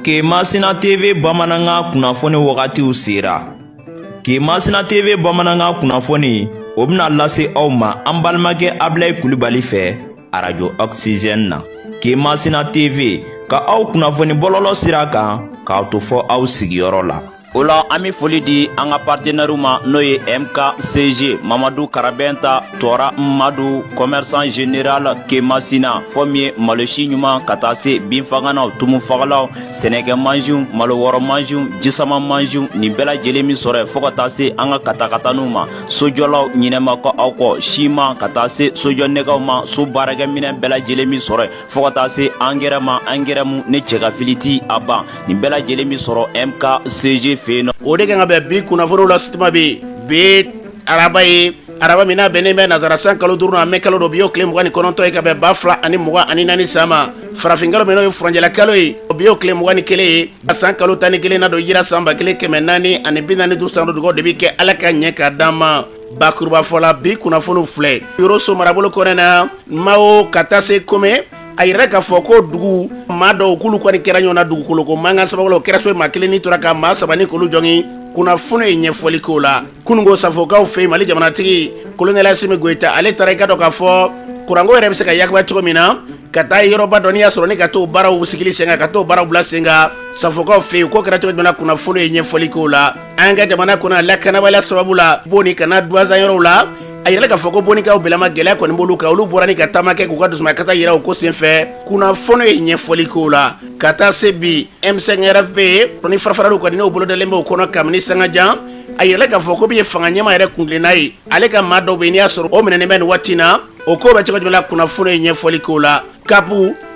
Kemasina TV bamanankan kunnafoni wagatiw sera. Kemasina TV bamanankan kunnafoni o bɛna lase aw ma an balimakɛ Abilayi Kulibali fɛ arajo Oxygène na. Kemasina TV ka aw kunnafoni bɔlɔlɔ sira kan k'aw to fɔ aw sigiyɔrɔ la. O la an bɛ foli di an ka partenaires ma, n'o ye MKCG Mamadu Karabɛnta Tɔra Madu, commerçant général Kemasina, fɔ min ye malosi ɲuman ka taa se binfaganaw, tumufagalaw, sɛnɛkɛ mansinw, malo wɔrɔ mansinw, jisama mansinw, nin bɛɛ lajɛlen min sɔrɔ yen, fo ka taa se an ka katakataniw ma, sojɔlaw ɲinɛma kɔ aw kɔ, siman ka taa se sojɔ nɛgɛw ma, so baarakɛminɛn bɛɛ lajɛlen min sɔrɔ yen, fo ka taa se angɛrɛ ma, angɛrɛ mu ne cɛ ka fili ti a ban, nin bɛɛ lajɛlen bɛ sɔrɔ MKCG fɛ yen nɔ. O de kan ka bɛn bi kunnafoniw la tuma bi, bi araba ye, araba min n'a bɛnnen bɛ nazara san kalo duuru na, mɛ kalo don, bi y'o tile 29 ye ka bɛn 2024 san ma. Farafin kalo min n'o ye furanjɛla kalo ye, bi y'o tile 21 ye, san kalo 11 na don yira san 1445 san dugawu de bɛ kɛ Ala ka ɲɛ ka d'an ma. Bakuruba fɔ la, bi kunnafoniw filɛ. Yɔrɔso marabolo kɔnɔna na, Mawo ka taa se Kome, a yɛrɛ k'a fɔ ko dugu maa dɔw k'olu kɔni kɛra ɲɔgɔn na dugukolo ko mankan sababu la, o kɛra so maa kelen ni tora ka maa saba ni k'olu jɔngin. Kunnafoni ye ɲɛfɔli k'o la. Kununko Safokaw fɛ yen, Mali jamanatigi Kolonɛli Asimi Goyita, ale taara i ka dɔn k'a fɔ kuranko yɛrɛ bɛ se ka yakuba cogo min na, ka taa yɔrɔba dɔ n'i y'a sɔrɔ ni ka t'o baaraw sigili sen kan, ka t'o baaraw bila sen kan Safokaw fɛ yen. Ko kɛra cogo jumɛn na? Kunnafoni ye ɲɛfɔli k'o la. An ka jamana kɔnɔ, lakanabaliya sababu la, Boni ka na Duwanzan yɔrɔw la, a yirala k'a fɔ ko Bonikaw bilama gɛlɛya kɔni b'olu kan. Olu bɔra ni ka taama kɛ k'u ka dusumakasa yira o ko senfɛ. Kunnafoni ye ɲɛfɔli k'o la. Ka taa se bi, M5 RFP ni farafaraliw kɔni n'o bolodalen bɛ o kɔnɔ kabini sanga jan, a yirala k'a fɔ ko min ye fanga ɲɛmaa yɛrɛ kuntilenna ye, ale ka maa dɔw bɛ yen n'i y'a sɔrɔ o minɛnen bɛ nin waati na. O ko bɛ cogo jumɛn la? Kunnafoni ye ɲɛfɔli k'o la. CAP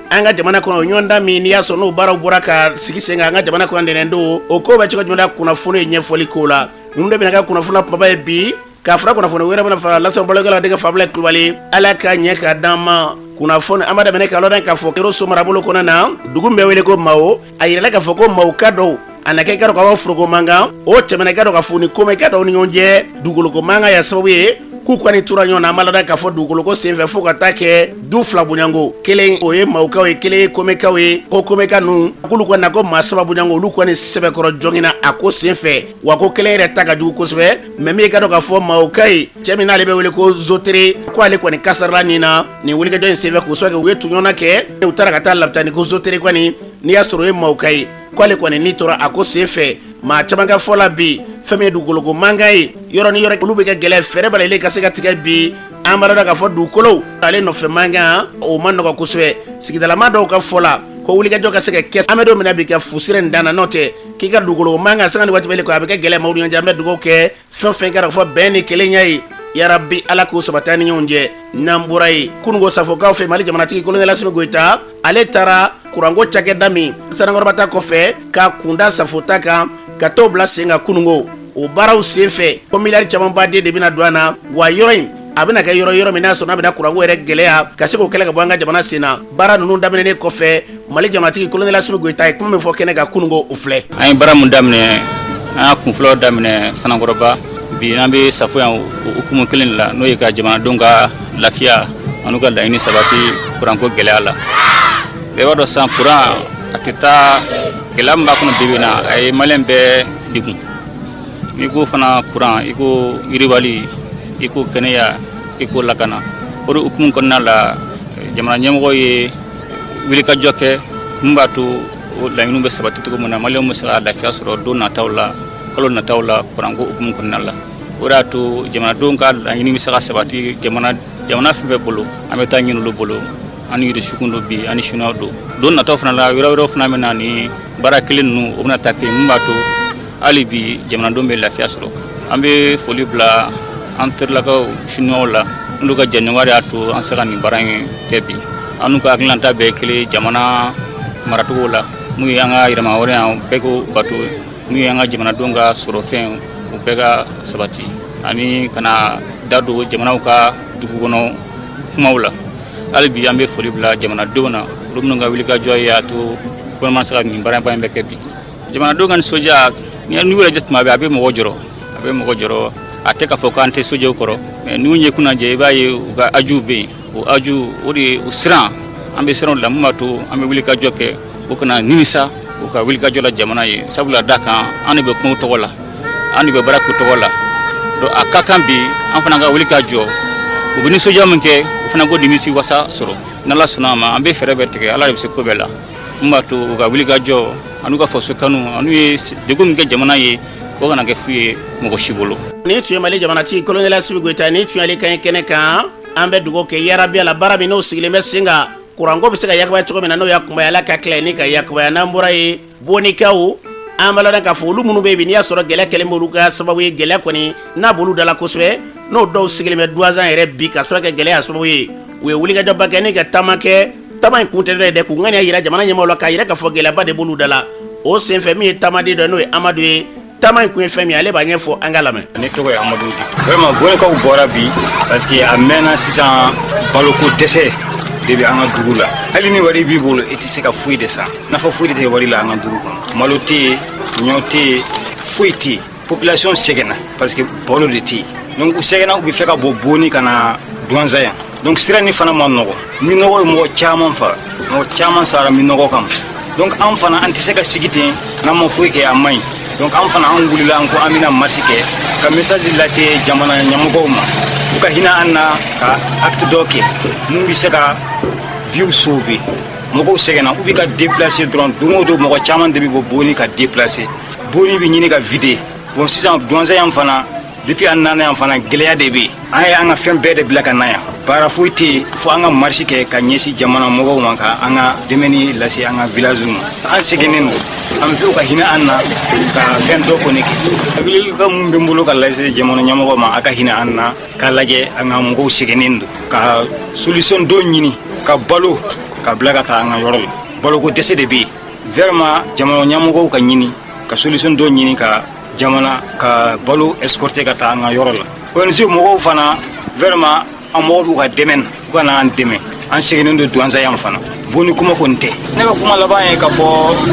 an ka jamana kɔnɔ, ɲɔgɔndan min n'i y'a sɔrɔ n'o baaraw bɔra ka sigi sen kan an ka jamana kɔnɔ ntɛnɛn don, o ko bɛ cogo jumɛn la? Kunnafoni ye ɲɛfɔli k'o la. Ninnu de bɛna kɛ kunnafoni kumaba ye bi. K'a fara kunnafoni wɛrɛ bɛna fara lasɔrɔ balokɛla denkɛ Fabila Kulubali. Ala ka ɲɛ ka d'an ma. Kunnafoni an b'a daminɛ k'a lɔn k'a fɔ Yɔrɔso marabolo kɔnɔ na, dugu min bɛ wele ko Mawo, a yirala k'a fɔ ko Mawoka dɔw a na kɛ i ka dɔn k'a fɔ foroko mankan o tɛmɛna i ka dɔn k'a fɔ ni Komeka dɔw ni ɲɔgɔn cɛ dugukoloko mankan y'a sababu ye k'u kɔni tora ɲɔgɔn na. An b'a lada k'a fɔ dugukoloko senfɛ fo ka taa kɛ du fila bonyanko, kelen o ye Mawokaw ye, kelen ye Komekaw ye. Ko Komeka ninnu k'olu kɔni na ko maa saba bonyanko, olu kɔni sɛbɛkɔrɔ jɔngina a ko senfɛ, wa ko kelen yɛrɛ ta ka jugu kosɛbɛ. Mɛ min i ka dɔn k'a fɔ Mawoka ye, cɛ min n'ale bɛ wele ko Zotere, ko ale kɔni kasarala nin na nin wulikajɔ in senfɛ, k'o sababu kɛ u ye tuɲɔgɔnna kɛ, u taara ka taa lapitani, ko Zotere kɔni n'i y'a sɔrɔ o ye Mawoka ye, ko ale kɔni ni tora a ko senfɛ. Maa caman ka fɔ la bi, fɛn min ye dugukoloko mankan ye yɔrɔ ni yɔrɔ, olu bɛ kɛ gɛlɛya, fɛɛrɛ bɛ ka se ka tigɛ bi. An b'a dɔn k'a fɔ dugukolo ale nɔfɛ mankan o man nɔgɔ kosɛbɛ. Sigidalama dɔw ka fɔ la ko wulikajɔ ka se ka kɛ an bɛ don min na bi ka fusira nin dan na, n'o tɛ k'i ka dugukolo mankan sanga ni waati bɛɛ a bɛ kɛ gɛlɛya maaw ni ɲɔgɔn cɛ. An bɛ dugawu kɛ fɛn fɛn kɛra fɔ bɛn ni kelenya ye, yarabi Ala k'o sabati an ni ɲɔgɔn cɛ. N'an bɔra yen, kununko Safokaw fɛ, Mali jamanatigi Kolonɛli Asimi Goyita, ale taara kuranko cakɛda min Sanankɔrɔba ta kɔfɛ ka kunda Safo ta kan, ka t'o bila sen kan kununko. O baaraw senfɛ ko miliyari camanba de bɛna don an na, wa yɔrɔ in a bɛna kɛ yɔrɔ yɔrɔ min n'a sɔrɔ n'a bɛna kuranko yɛrɛ gɛlɛya ka se k'o kɛlɛ ka bɔ an ka jamana sen na. Baara ninnu daminɛnen kɔfɛ, Mali jamanatigi Kolonɛli Asimi Goyita ye kuma min fɔ kɛnɛ kan kununko, o filɛ. An ye baara mun daminɛ, an y'a kun fɔlɔ daminɛ Sanankɔrɔba, bi an bɛ Safo yan, o hukumu kelen de la, n'o ye ka jamanadenw ka lafiya an'u ka laɲini sabati kuranko gɛlɛya la. Bɛɛ b'a dɔn sisan kuran a tɛ taa, gɛlɛya min b'a kɔnɔ bi bi in na, a ye maliyɛn bɛɛ degun. N'i ko fana kuran, i ko yiriwali, i ko kɛnɛya, i ko lakana. O de hukumu kɔnɔna la, jamana ɲɛmɔgɔ ye wulikajɔ kɛ min b'a to o laɲiniw bɛ sabati cogo min na, maliyɛnw bɛ se ka lafiya sɔrɔ don nataw la, kalo nataw la, kuranko hukumu kɔnɔna la. O de y'a to jamanadenw ka laɲini bɛ se ka sabati jamana jamana fɛn fɛn bolo, an bɛ taa ɲini olu bolo. An ni Irisiw don bi, an ni Siniwaw don. Don nataw fana la, yɔrɔ wɛrɛw fana bɛ na ni baara kelen ninnu, o bɛna taa kɛ min b'a to hali bi jamanadenw bɛ lafiya sɔrɔ. An bɛ foli bila an terilakaw Siniwaw la, n'olu ka jɛɲɔgɔnya de y'a to an se ka nin baara in kɛ bi. An n'u ka hakilinata bɛɛ kelen jamana maracogo la, mun ye an ka yɛrɛmahɔrɔnya bɛɛ ko bato, mun ye an ka jamanadenw ka sɔrɔfɛn u bɛɛ ka sabati, ani kana da don jamanaw ka dugu kɔnɔ kumaw la. Hali bi an bɛ foli bila jamanadenw na, olu minnu ka wulikajɔ y'a to gouvernement se ka nin baaraba in bɛɛ kɛ bi. Jamanadenw ka nisɔndiya, n'i y'u lajɛ tuma bɛɛ, a bɛ mɔgɔ jɔrɔ, a bɛ mɔgɔ jɔrɔ. A tɛ k'a fɔ k'an tɛ sojɛw kɔrɔ, mais n'u ɲɛ kunna jɛ, i b'a ye u ka ajuw bɛ yen, o aju o de u siran, an bɛ siran o de la, mun b'a to an bɛ wulikajɔ kɛ o kana nimisa. u ka wulikajɔ la jamana ye, sabula da kan an de bɛ kuma tɔgɔ la, an de bɛ baara k'u tɔgɔ la. Donc a ka kan bi an fana ka wuli ka jɔ. U bɛ nisɔndiya min kɛ, u fana k'o nimisi wasa sɔrɔ. N'Ala sɔnna a ma, an bɛ fɛɛrɛ bɛɛ tigɛ, Ala de bɛ se ko bɛɛ la, mun b'a to u ka wuli ka jɔ an'u ka faso kanu an'u ye degun min kɛ jamana ye, o kana kɛ fu ye mɔgɔ si bolo. Nin tun ye Mali jamanatigi Kolonɛli Asimi Goyita, nin tun y'ale kan ye kɛnɛ kan. An bɛ dugawu kɛ yarabi la, baara min n'o sigilen bɛ sen kan, kuranko bɛ se ka yakubaya cogo min na, n'o yakubaya, Ala ka tila ni ka yakubaya. N'an bɔra yen, Bonikaw, an b'a lɔn k'a fɔ olu minnu bɛ yen bi, n'i y'a sɔrɔ gɛlɛya kɛlen b'olu ka sababu ye, gɛlɛya kɔni n'a b'olu da la kosɛbɛ, n'o dɔw sigilen bɛ Duwanzan yɛrɛ bi ka sɔrɔ kɛ gɛlɛya sababu ye, u ye wulikajɔba kɛ ni ka taama kɛ. Taama in kun tɛ dɔ ye dɛ, k'u ŋaniya yira jamana ɲɛmaaw la, k'a yira k'a fɔ gɛlɛyaba de b'olu da la. O senfɛ, min ye taamaden dɔ ye, n'o ye Amadu ye, taama in kun ye fɛn min ye, ale b'a ɲɛfɔ, an ka lamɛn. Ne tɔgɔ ye Amadu. Vraiment, Bonikaw bɔra bi parce que a mɛnna. Sisan baloko dɛsɛ de bɛ an ka dugu la. Hali ni wari b'i bolo, i tɛ se ka foyi de san, nafa foyi de tɛ wari la an ka dugu kɔnɔ. Malo tɛ yen, ɲɔ tɛ yen, foyi tɛ yen. Population sɛgɛnna parce que balo de tɛ yen. Donc u sɛgɛnna, u bɛ fɛ ka bɔ Boni ka na Duwanza yan. Donc sira ni fana ma nɔgɔ, minɔgɔ ye mɔgɔ caman faga, mɔgɔ caman sara minɔgɔ kama. Donc an fana, an tɛ se ka sigi ten n'an ma foyi kɛ, a man ɲi. Donc an fana, an wulila, an ko an bɛna marche kɛ ka message lase jamana ɲɛmɔgɔw ma, u ka hinɛ an na, ka acte dɔ kɛ mun bɛ se ka vie sauver. Mɔgɔw sɛgɛnna, u bɛ ka déplacer dɔrɔn. Don o don, mɔgɔ caman de bɛ bɔ Boni ka déplacer. Boni bɛ ɲini ka vider. Bon, sisan Duwanza yan fana, depuis an nana yan fana, gɛlɛya de bɛ yen. An ye an ka fɛn bɛɛ de bila ka na yan, baara foyi tɛ yen, fo an ka marche kɛ ka ɲɛsin jamana mɔgɔw ma, ka an ka dɛmɛni lase an ka village ma. An sɛgɛnnen don, an bɛ fɛ u ka hinɛ an na, ka fɛn dɔ kɔni kɛ. Welelikan mun bɛ n bolo ka lase jamana ɲɛmɔgɔw ma, a ka hinɛ an na, k'a lajɛ an ka mɔgɔw sɛgɛnnen don, ka solution dɔ ɲini ka balo ka bila ka taa an ka yɔrɔ la. Baloko dɛsɛ de bɛ yen. Vraiment, jamana ɲɛmɔgɔw ka ɲini ka solution dɔ ɲini ka jamana ka balo escorter ka taa an ka yɔrɔ la. ONG mɔgɔw fana, vraiment, an mɔgɔw b'u ka dɛmɛ na, u ka na an dɛmɛ, an sɛgɛnnen don Duwanza yan fana. Boni kuma kɔni tɛ. Ne ka kuma laban ye k'a fɔ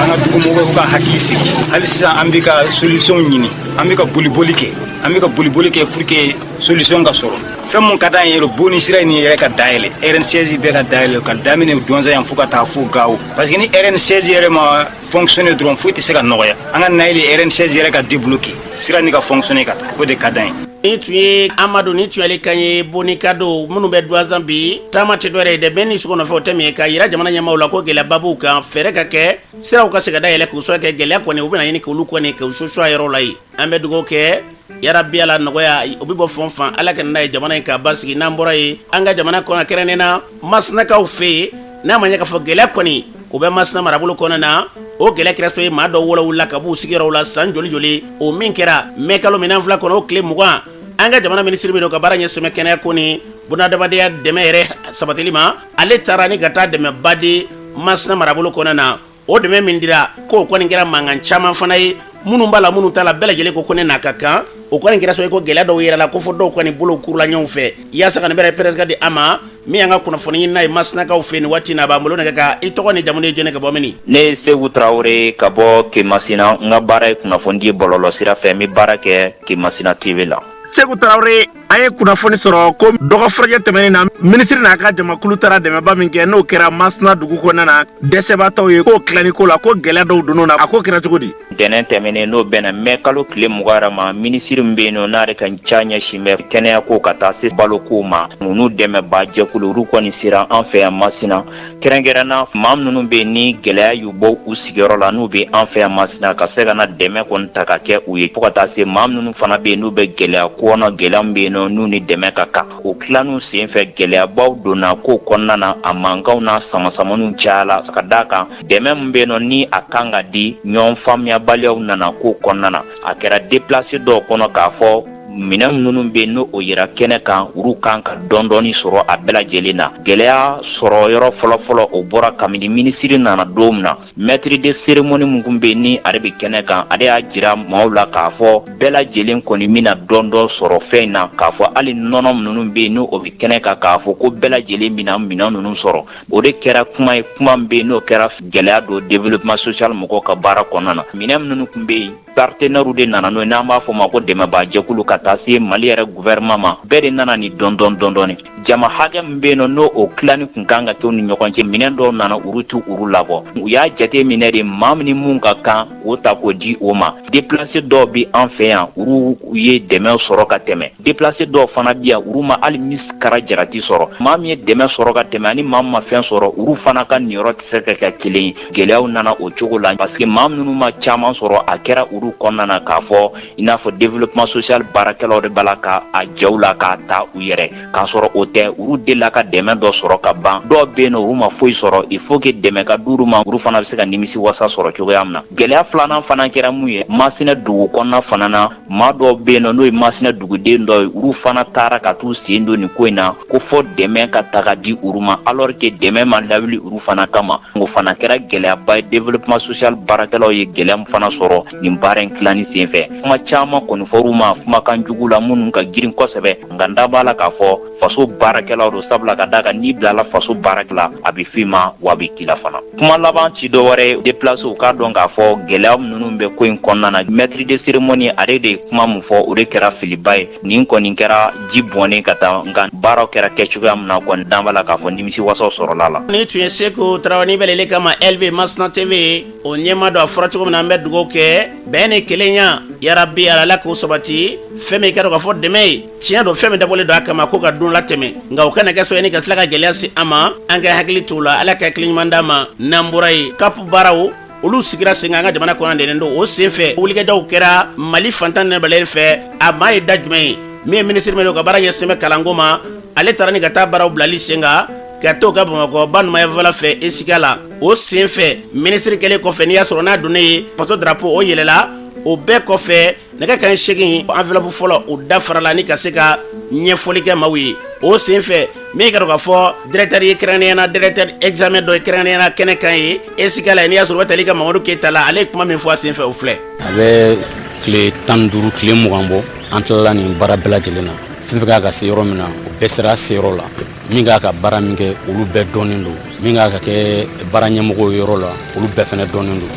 an ka dugumɔgɔw ka hakili sigi. Hali sisan, an bɛ ka solution ɲini, an bɛ ka boliboli kɛ, an bɛ ka boliboli kɛ pour que solution ka sɔrɔ. Fɛn mun ka d'an ye, Boni sira in yɛrɛ ka dayɛlɛ, RN16 bɛɛ ka dayɛlɛ, ka daminɛ Duwanza yan fo ka taa fo Gawo, parce que ni RN16 yɛrɛ ma fonctionner dɔrɔn, foyi tɛ se ka nɔgɔya. An ka nayili RN16 yɛrɛ ka débloquer, sira ni ka fonctionner ka taa, o de ka d'an ye. Ni tun ye Amadu, ni tun y'ale kan ye. Bonika don minnu bɛ Duwanzan bi, taama tɛ dɔwɛrɛ ye dɛ, bɛn ni sogo nɔfɛ, o tɛ min ye, k'a yira jamana ɲɛmaaw la ko gɛlɛyaba b'u kan, fɛɛrɛ ka kɛ, siraw ka se ka dayɛlɛ, k'u sɔrɔ kɛ gɛlɛya kɔni u bɛna ɲini k'olu kɔni k'u sosu a yɔrɔ la yen. An bɛ dugawu kɛ yarabi Ala, nɔgɔya o bɛ bɔ fɛn fan, Ala ka n'a ye jamana in k'a basigi. N'an bɔra yen, an ka jamana kɔnɔ, kɛrɛnnen na Masinakaw fɛ yen, n'a ma ɲɛ k'a fɔ gɛlɛya kɔni o bɛ Masina marabolo kɔnɔna na, o gɛlɛya kɛra sababu ye maa dɔw wolola ka b'u sigiyɔrɔw la san joli joli. O min kɛra mɛ kalo minɛn 2 kɔnɔ, o tile 20, an ka jamana minisiri min don ka baara ɲɛsin kɛnɛya ko ni bunadamadenya dɛmɛ yɛrɛ sabatili ma, ale taara ni ka taa dɛmɛba di Masina marabolo kɔnɔna na. O dɛmɛ min dira, k'o kɔni kɛra mankan caman fana ye, minnu b'a la, minnu t'a la, bɛɛ lajɛlen ko ko ne n'a ka kan. O kɔni kɛra sababu ye ko gɛlɛya dɔw yɛrɛ la, ko fɔ dɔw kɔni bolo kurula ɲɔgɔn fɛ. Yaasa ka nin bɛrɛ pɛrɛsika di a ma, min y'an ka kunnafoni ɲinina ye Masinakaw fɛ nin waati na, a b'an bolo nɛgɛ kan. I tɔgɔ ni jamu ye jɛnɛ, ka bɔ min? Ne ye Segu Tarawele ka bɔ Kemasina. N ka baara ye kunnafoni di bɔlɔlɔ sira fɛ, n bɛ baara kɛ Kemasina TV la. Segu Tarawele, an ye kunnafoni sɔrɔ ko dɔgɔ furajɛ tɛmɛnen na, minisiri n'a ka jamakulu taara dɛmɛba min kɛ, n'o kɛra Masina dugu kɔnɔna na dɛsɛbaatɔw ye, k'o tilani ko la, ko gɛlɛya dɔw donn'o na. A ko kɛra cogo di? Ntɛnɛn tɛmɛnen, n'o bɛnna mɛ kalo tile 20 yɛrɛ ma, minisiri min bɛ yen nɔ, n'ale ka ca ɲɛsin bɛ kɛnɛya ko ka taa se baloko ma, ninnu dɛmɛba jɛkulu, olu kɔni sera an fɛ yan Masina, kɛrɛnkɛrɛnna maa minnu bɛ yen ni gɛlɛya y'u bɔ u sigiyɔrɔ la, n'u bɛ an fɛ yan Masina, ka se ka na dɛmɛ kɔni ta ka kɛ u ye, fo ka taa se maa minnu fana bɛ yen n'u bɛ gɛlɛya kɔnɔ, gɛlɛya min bɛ yen nɔ n'u ni dɛmɛ ka kan. O tilanniw sen fɛ, gɛlɛyabaw donna ko kɔnɔna na, a mankanw n'a samasamaniw cayala, ka d'a kan dɛmɛ min bɛ yen nɔ ni a kan ka di, ɲɔgɔn faamuyabaliyaw nana ko kɔnɔna na. A kɛra déplacé dɔw kɔnɔ k'a fɔ minɛn minnu bɛ yen n'o o yira kɛnɛ kan, olu kan ka dɔɔni sɔrɔ a bɛɛ lajɛlen na. Gɛlɛya sɔrɔ yɔrɔ fɔlɔfɔlɔ, o bɔra kabini minisiri nana don min na. Maître de cérémonie min tun bɛ yen ni ale bɛ kɛnɛ kan, ale y'a jira maaw la k'a fɔ bɛɛ lajɛlen kɔni bɛna dɔn dɔ sɔrɔ fɛn in na, k'a fɔ hali nɔnɔ minnu bɛ yen n'o o bɛ kɛnɛ kan, k'a fɔ ko bɛɛ lajɛlen bɛna minɛn ninnu sɔrɔ. O de kɛra kuma ye, kuma min bɛ yen n'o kɛra gɛlɛya don développement social mɔgɔw ka baara kɔnɔna na. Minɛn minnu tun bɛ yen, partenaires de nana n'o ye, n'an b'a fɔ o ma ko dɛmɛbaajɛkulu, ka taa se Mali yɛrɛ gouvernement ma, bɛɛ de nana ni dɔɔni dɔɔni dɔɔni. Jama hakɛ min bɛ yen nɔ, n'o o tilani kun kan ka kɛ u ni ɲɔgɔn cɛ, minɛn dɔw nana, olu t'u uru labɔ. U y'a jate minɛ de, maa min ni mun ka kan, k'o ta k'o di o ma. Déplacé dɔw bɛ an fɛ yan, olu ye dɛmɛ sɔrɔ ka tɛmɛ. Déplacé dɔw fana bɛ yan, olu ma hali misikara jarati sɔrɔ. Maa min ye dɛmɛ sɔrɔ ka tɛmɛ ani maa min ma fɛn sɔrɔ, olu fana ka niyɔrɔ tɛ se ka kɛ kelen ye. Gɛlɛyaw nana o cogo la, parce que maa minnu ma caman sɔrɔ, a kɛra olu kɔnɔna na k'a fɔ i n'a fɔ développement social baarakɛlaw de b'a la ka a jɛw la k'a ta u yɛrɛ, k'a sɔrɔ o tɛ. Olu delila ka dɛmɛ dɔ sɔrɔ ka ban. Dɔw bɛ yen nɔ, olu ma foyi sɔrɔ. Il faut que dɛmɛ ka d'olu ma, olu fana bɛ se ka nimisi wasa sɔrɔ cogoya min na. Gɛlɛya filanan fana kɛra mun ye? Masina dugu kɔnɔna fana na, maa dɔw bɛ yen nɔ, n'o ye Masina duguden dɔ ye, olu fana taara ka t'u sen don nin ko in na, ko fɔ dɛmɛ ka taga di olu ma, alors que dɛmɛ ma lawuli olu fana kama. O fana kɛra gɛlɛyaba ye. Développement social baarakɛlaw ye gɛlɛya min fana sɔrɔ nin baara in tilani senfɛ, kuma caman kɔni fɔr'u ma, kumakan jugu la minnu ka girin kosɛbɛ. Nka n da b'a la k'a fɔ faso baarakɛlaw don, sabula ka d'a kan n'i bilala faso baarakɛla, a bɛ f'i ma wa a bɛ k'i la fana. Kuma laban ci dɔ wɛrɛ ye, déplacé u k'a dɔn k'a fɔ gɛlɛya minnu bɛ ko in kɔnɔna na, maître de cérémonie, ale de ye kuma min fɔ, o de kɛra filiba ye. Nin kɔni kɛra ji bɔnnen ka taa, nka baaraw kɛra kɛ cogoya min na kɔni, dan b'a la k'a fɔ nimisi wasaw sɔrɔla la. Ni tun ye Seko Tarawele ni bɛlɛle kama LB Masina TV o ɲɛma don. A fɔra cogo min na, an bɛ dugawu kɛ bɛn ni kelenya, yarabi Ala k'o sabati. Fɛn min ka dɔn k'a fɔ dɛmɛ ye, tiɲɛ don, fɛn min dabɔlen don a kama ko ka don latɛmɛ, nka o kana kɛ so ni ka tila ka gɛlɛya se an ma. An ka hakili t'o la. Ala ka hakili ɲuman d'an ma. N'an bɔra yen, CAP baaraw, olu sigira sen kan an ka jamana kɔnɔ ntɛnɛn don. O senfɛ, wulikajɔw kɛra Mali fantan ni balɛ fɛ. A maa ye da jumɛn ye? Min ye minisiri min don ka baara ɲɛsin bɛ kalanko ma, ale taara ni ka taa baaraw bilali sen kan ka t'o ka Bamakɔ ba numanyanfɛla fɛ ESICA la. O senfɛ, minisiri kɛlen kɔfɛ, n'i y'a sɔrɔ n'a donnen ye, faso drapeau o yɛlɛla. O bɛɛ kɔfɛ, nɛgɛ kanɲɛ 8, enveloppe fɔlɔ o dafarala ni ka se ka ɲɛfɔli kɛ maaw ye. O senfɛ, min ka dɔn k'a fɔ directeur ye, kɛrɛnkɛrɛnnenya na directeur examen dɔ ye, kɛrɛnkɛrɛnnenya na kɛnɛ kan ye ESICA la, n'i y'a sɔrɔ o bɛ tali kɛ Mamadu Keyita la, ale ye kuma min fɔ a senfɛ, o filɛ. A bɛ tile 15, tile 20 bɔ, an tilala nin baara bɛɛ lajɛlen na. Fɛn fɛn ka se yɔrɔ min na, o bɛɛ sera seyɔrɔ la. Min k'a ka baara min kɛ, olu bɛɛ dɔnnen don. Min k'a ka kɛ baara ɲɛmɔgɔ yɔrɔ la, olu bɛɛ fana dɔnnen don.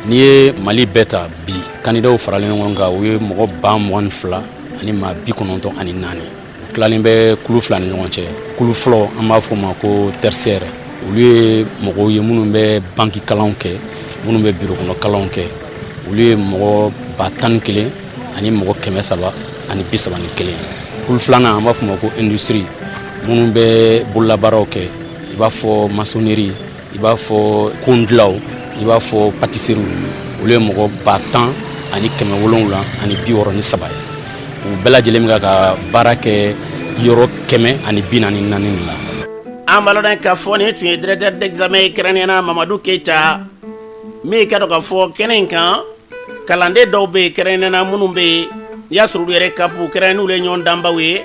N'i ye Mali bɛɛ ta bi, kandidaw faralen ɲɔgɔn kan, u ye mɔgɔ 22 000 ani maa 94. U tilalen bɛ kulu fila ni ɲɔgɔn cɛ. Kulu fɔlɔ, an b'a fɔ o ma ko tertiaire, olu ye mɔgɔw ye minnu bɛ banki kalanw kɛ, minnu bɛ biro kɔnɔ kalanw kɛ. Olu ye mɔgɔ 11 000 ani mɔgɔ 331. Kulu filanan, an b'a fɔ o ma ko industrie, minnu bɛ bololabaaraw kɛ, i b'a fɔ maçonnerie, i b'a fɔ kondilaw, i b'a fɔ pâtisserie, olu ye mɔgɔ 10 763 ye. U bɛɛ lajɛlen bɛ ka baara kɛ yɔrɔ 144 de la. An b'a lɔn k'a fɔ nin tun ye directeur d'examen ye, kɛrɛnkɛrɛnnenya na Mamadu Keyita, min ka dɔn k'a fɔ kɛnɛ in kan, kalanden dɔw bɛ yen, kɛrɛnkɛrɛnnenya na minnu bɛ yen n'i y'a sɔrɔ olu yɛrɛ CAP kɛrɛnkɛrɛn n'olu ye ɲɔgɔn danbaw ye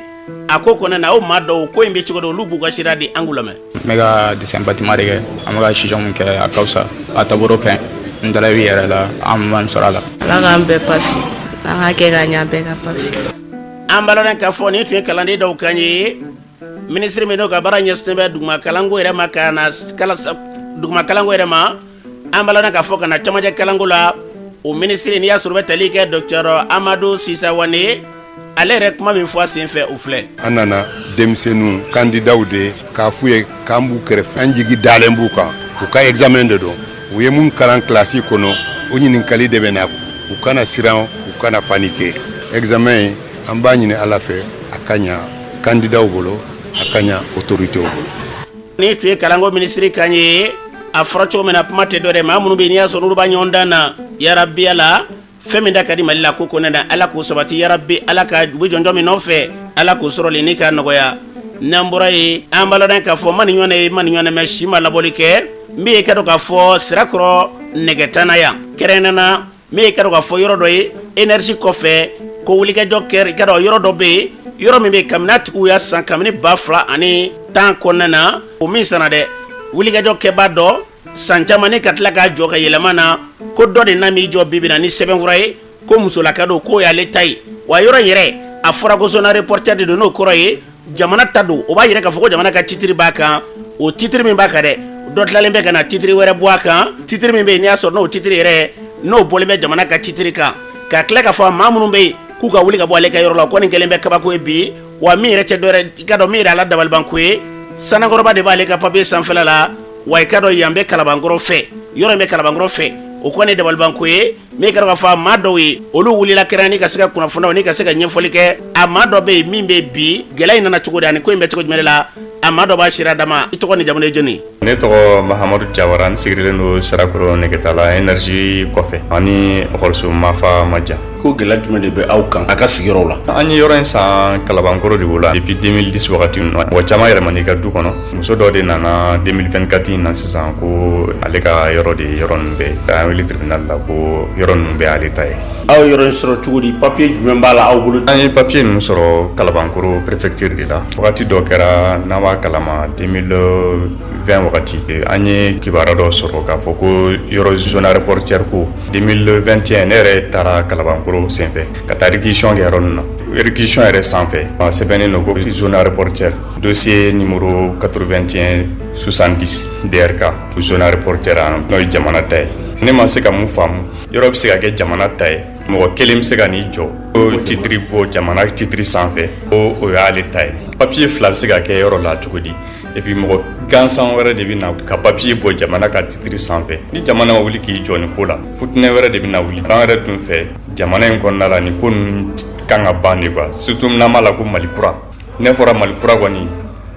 a ko kɔnɔna na, o maa dɔw ko in bɛ cogo di, olu b'u ka sira di, an k'u lamɛn. N bɛ ka dessin bâtiment de kɛ. An bɛ ka sisɔn min kɛ, a ka fisa, a taabolo ka ɲi. N dara i yɛrɛ la, an b'an sɔrɔ a la. Ala k'an bɛɛ passer, an ka kɛ ka ɲɛ, bɛɛ ka passer. An b'a lɔn k'a fɔ nin tun ye kalanden dɔw kan ye. Minisiri min n'o ka baara ɲɛsinnen bɛ duguma kalanko yɛrɛ ma, ka na duguma kalanko yɛrɛ ma, an b'a lɔn k'a fɔ ka na camancɛ kalanko la, o minisiri, n'i y'a sɔrɔ bɛ tali kɛ docteur Amadu Sisa Wane, ale yɛrɛ kuma min fɔ a senfɛ, o filɛ. An nana denmisɛnninw, kandidaw de k'a f'u ye k'an b'u kɛrɛfɛ, an jigi dalen b'u kan. U ka examen de don. U ye mun kalan kilasi kɔnɔ, o ɲininkali de bɛ na. U kana siran, u kana paniquer. Examen in, an b'a ɲini Ala fɛ, a ka ɲa kandidaw bolo, a ka ɲa autorités bolo. Ni tun ye kalanko minisiri kan ye. A fɔra cogo min na, kuma tɛ dɔ dɛ, maa minnu bɛ yen n'i y'a sɔrɔ n'olu b'a ɲɔgɔn dan na, yarabi Ala, fɛn min da ka di Mali la ko kɔnɛ na, Ala k'o sabati. Yarabi Ala, ka u bɛ jɔnjɔn min nɔfɛ, Ala k'o sɔrɔli ni ka nɔgɔya. N'an bɔra yen, an b'a lɔn k'a fɔ ma ni ɲɔgɔn ye, ma ni ɲɔgɔn mɛ si ma labɔli kɛ. Min ye ka dɔn k'a fɔ Sirakɔrɔ nɛgɛtana yan, kɛrɛnkɛrɛnnenya na min ye ka dɔn k'a fɔ yɔrɔ dɔ ye énergie kɔfɛ, ko wulikajɔ kɛra ka dɔn yɔrɔ dɔ bɛ yen, yɔrɔ min bɛ yen kabini a tigiw y'a san kabini 2010 kɔnɔna na, o min sanna dɛ, wulikajɔ kɛbaa dɔ san caman ne ka tila k'a jɔ ka yɛlɛma na, ko dɔ de na m'i jɔ bibi na ni sɛbɛnfura ye ko musolaka don, k'o y'ale ta ye. Wa yɔrɔ in yɛrɛ, a fɔra ko zone aéroportuaire de don, n'o kɔrɔ ye jamana ta don. O b'a yira k'a fɔ ko jamana ka titre b'a kan. O titre min b'a kan dɛ, dɔ tilalen bɛ ka na titre wɛrɛ bɔ a kan, titre min bɛ yen n'i y'a sɔrɔ n'o titre yɛrɛ n'o bɔlen bɛ jamana ka titre kan, ka tila k'a fɔ maa minnu bɛ yen k'u K'u ka wuli ka bɔ ale ka yɔrɔ la, ko nin kɛlen bɛ kabako ye bi. Wa min yɛrɛ tɛ dɔwɛrɛ, i ka dɔn min yɛrɛ a la dabalibanko ye, Sanankɔrɔba de b'ale ka papiye sanfɛla la. Wa i ka dɔn yan bɛ Kalabankɔrɔ fɛ, yɔrɔ in bɛ Kalabankɔrɔ fɛ. O kɔni dabalibanko ye min kɛra k'a fɔ a maa dɔw ye, olu wulila kɛrɛn ni ka se ka kunnafoniyaw ni ka se ka ɲɛfɔli kɛ. A maa dɔ bɛ yen min bɛ bi gɛlɛya in nana cogo di ani ko in bɛ cogo jumɛn la, a maa dɔ b'a sira dama. I tɔgɔ ni jamu ye jɔni? Ne tɔgɔ Mahamadu Jawara, n sigilen don Sirakɔrɔ Negetala énergie kɔfɛ, ani ekɔliso Mafa ma jan. Ko gɛlɛya jumɛn de bɛ aw kan a ka sigiyɔrɔ la? An ye yɔrɔ in san Kalabankɔrɔ de bolo depuis 2010 wagati ninnu. Mɔgɔ caman yɛlɛmana i ka du kɔnɔ. Muso dɔ de nana 2024 in na sisan ko ale ka yɔrɔ de ye yɔrɔ ninnu bɛɛ. An wele tribunal la ko yɔrɔ ninnu bɛɛ ale ta ye. Aw yɔrɔ in sɔrɔ cogo di? Papiye jumɛn b'a la aw bolo? An ye papiye ninnu sɔrɔ Kalabankɔrɔ préfecture de la. Wagati dɔ kɛra n'an b'a kalama, 2020 wagati, an ye kibaruya dɔ sɔrɔ k'a fɔ ko yɔrɔ zone aéroportuaire ko. 2021, ne yɛrɛ taara Kalabankɔrɔ senfɛ ka taa réquisition kɛ yɔrɔ ninnu na. Réquisition yɛrɛ sanfɛ, a sɛbɛnnen don ko zone aéroportuaire, dossier numéro 81 70 DRK, zone aéroportuaire, n'o ye jamana ta ye. Ne ma se ka mun faamu, yɔrɔ bɛ se ka kɛ jamana ta ye, mɔgɔ kelen bɛ se ka n'i jɔ o titre bɔ jamana titre sanfɛ ko o y'ale ta ye? Papiye fila bɛ se ka kɛ yɔrɔ la cogo di? Et puis mɔgɔ gansan wɛrɛ de bɛ na ka papiye bɔ jamana ka titre sanfɛ. Ni jamana ma wuli k'i jɔ nin ko la, futinɛ wɛrɛ de bɛ na wuli. An yɛrɛ tun fɛ jamana in kɔnɔna la, nin ko ninnu kan ka ban de quoi, surtout n'an b'a la ko Mali kura. Ne fɔra Mali kura kɔni,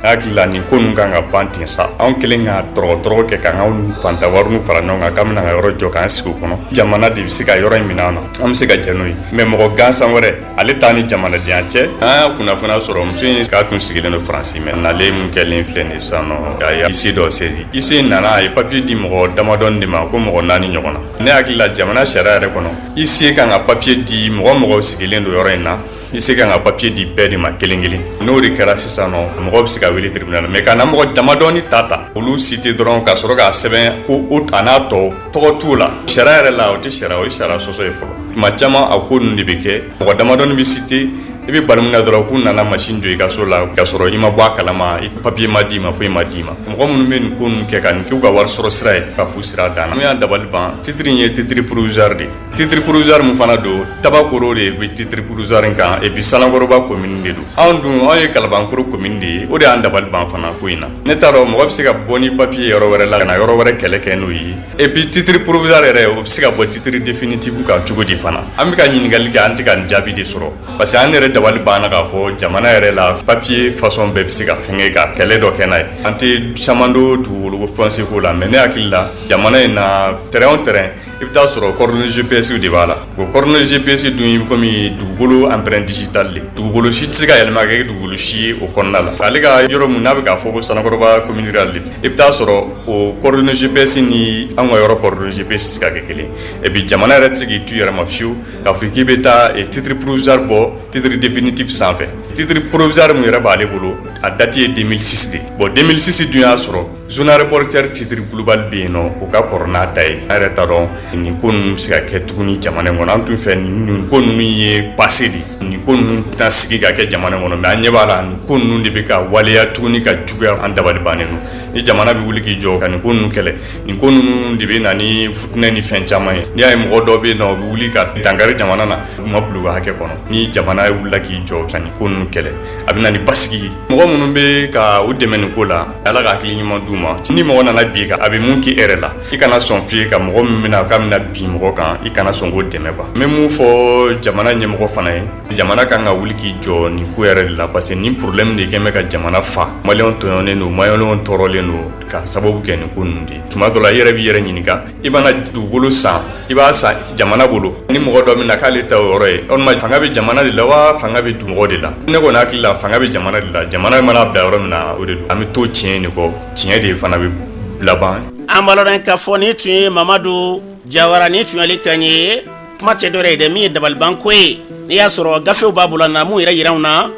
hakili la nin ko ninnu kan ka ban ten sa. Anw kelen ka tɔrɔgɔ kɛ k'an ka fanta wariw fara ɲɔgɔn kan k'an bɛna ka yɔrɔ jɔ k'an sigi o kɔnɔ, jamana de bɛ se ka yɔrɔ in minɛ an na, an bɛ se ka jɛ n'o ye. Mais mɔgɔ gansan wɛrɛ, ale t'a ni jamanadenya cɛ. An y'a kunnafoniya sɔrɔ, muso in k'a tun sigilen don Faransi, mais nalen mun kɛlen filɛ nin sisan nɔ, a ye huissier dɔ saisi. Huissier nana, a ye papier di mɔgɔ damadɔni de ma, ko mɔgɔ naani ɲɔgɔn na. Ne hakili la, jamana sariya yɛrɛ kɔnɔ, huissier kan ka papier di mɔgɔ mɔgɔ sigilen don yɔrɔ in na, huissier kan ka papier di bɛɛ de ma kelen kelen. N'o de kɛra sisan nɔ, mɔgɔ bɛ se ka wele tribunal. Mais ka na mɔgɔ damadɔni ta olu cité dɔrɔn ka sɔrɔ k'a sɛbɛn ko o a n'a tɔ, tɔgɔ t'u la sariya yɛrɛ la, o tɛ sariya, o ye sariya sɔsɔ ye fɔlɔ. Tuma caman a ko ninnu de bɛ kɛ, mɔgɔ damadɔni bɛ cité, i bɛ bali mun na dɔrɔn k'u nana machine jɔ i ka so la k'a sɔrɔ i ma bɔ a kalama, papier ma d'i ma, foyi ma d'i ma. Mɔgɔ minnu bɛ nin ko ninnu kɛ ka nin k'u ka wari sɔrɔ sira ye, ka fu sira dan na. Mun y'an dabali ban, titre in ye titre provisoire de ye. Titre provisoire mun fana don, Tabakoro de bɛ titre provisoire in kan, et puis Sanankɔrɔba commune de don. Anw dun, anw ye Kalabankɔrɔ commune de ye. O de y'an dabali ban fana ko in na. Ne t'a dɔn mɔgɔ bɛ se ka bɔ ni papier yɔrɔ wɛrɛ la ka na yɔrɔ wɛrɛ kɛlɛ kɛ n'o ye. Et puis titre provisoire yɛrɛ, o bɛ se ka bɔ titre définitif kan cogo di fana? An bɛ ka ɲininkali kɛ, an tɛ ka jaabi de sɔrɔ, parce que an yɛrɛ dabali banna k'a fɔ jamana yɛrɛ la, papier façon bɛɛ bɛ se ka fɛngɛ ka kɛlɛ dɔ kɛ n'a ye. An tɛ caman don dugukolo foncier ko la, mais ne hakili la, jamana in na, terrain o terrain, i bɛ taa sɔrɔ coordonnées GPS de b'a la. O coordonnées GPS dun ye komi dugukolo empreinte digitale de. Dugukolo si tɛ se ka yɛlɛma ka kɛ dugukolo si ye o kɔnɔna la. Ale ka yɔrɔ mun n'a bɛ k'a fɔ ko Sanankɔrɔba commune rurale de, i bɛ taa sɔrɔ o coordonnées GPS ni an ka yɔrɔ coordonnées GPS tɛ se ka kɛ kelen. Et puis jamana yɛrɛ tɛ se k'i tu yɛrɛ ma fiyewu k'a fɔ k'i bɛ taa titre provisoire bɔ titre définitif sanfɛ. Titre provisoire mun yɛrɛ b'ale bolo, a date ye 2006 de. Bon, 2006 dun y'a sɔrɔ zone aéroportuaire titre global bɛ yen nɔ, o ka kɔrɔ n'a ta ye. An yɛrɛ t'a dɔn nin ko ninnu bɛ se ka kɛ tuguni jamana in kɔnɔ. An tun fɛ nin ko ninnu ye passé de, nin ko ninnu tɛna sigi ka kɛ jamana in kɔnɔ, mais an ɲɛ b'a la nin ko ninnu de bɛ ka waleya tuguni ka juguya. An dabali bannen don. Ni jamana bɛ wuli k'i jɔ ka nin ko ninnu kɛlɛ, nin ko ninnu de bɛ na ni futinɛ ni fɛn caman ye. N'i y'a ye mɔgɔ dɔw bɛ yen nɔ, u bɛ wuli ka dankari jamana na, u ma bila u ka hakɛ kɔnɔ. Ni jamana wulila k'i jɔ ka nin ko ninnu kɛlɛ, a bɛ na ni basigi ye. Mɔgɔ minnu bɛ ka u dɛmɛ nin ko la, Ala ka hakili ɲuman d'u ma. Ni mɔgɔ nana bin kan, a bɛ mun k'i yɛrɛ la, i kana sɔn fiye ka mɔgɔ min bɛna k'a bɛna bin mɔgɔ kan, i kana sɔn k'o dɛmɛ quoi. N bɛ mun fɔ jamana ɲɛmɔgɔ fana ye, jamana kan ka wuli k'i jɔ nin ko yɛrɛ de la, parce que nin problème de kɛn bɛ ka jamana fa. Maliyɛnw tɔɲɔnen don, maliyɛnw tɔɔrɔlen don ka sababu kɛ nin ko ninnu de ye. Tuma dɔ la, i yɛrɛ b'i yɛrɛ ɲininka, i mana dugukolo san, i b'a san jamana bolo, ni mɔgɔ dɔ bɛna k'ale ta o yɔrɔ ye, o tuma fanga bɛ jamana de la wa fanga bɛ mɔgɔ de la? Ne kɔni hakili la, fanga bɛ jamana de la. Jamana mana bila yɔrɔ min na, o de don. An bɛ to tiɲɛ de kɔ, tiɲɛ de fana bɛ laban. An b'a lɔn k'a fɔ nin tun ye Mamadu Jawara, nin tun y'ale kan ye. Kuma tɛ dɔwɛrɛ ye dɛ, min ye dabalibanko ye, n'i y'a sɔrɔ gafew b'a bolo na mun yɛrɛ yira anw na,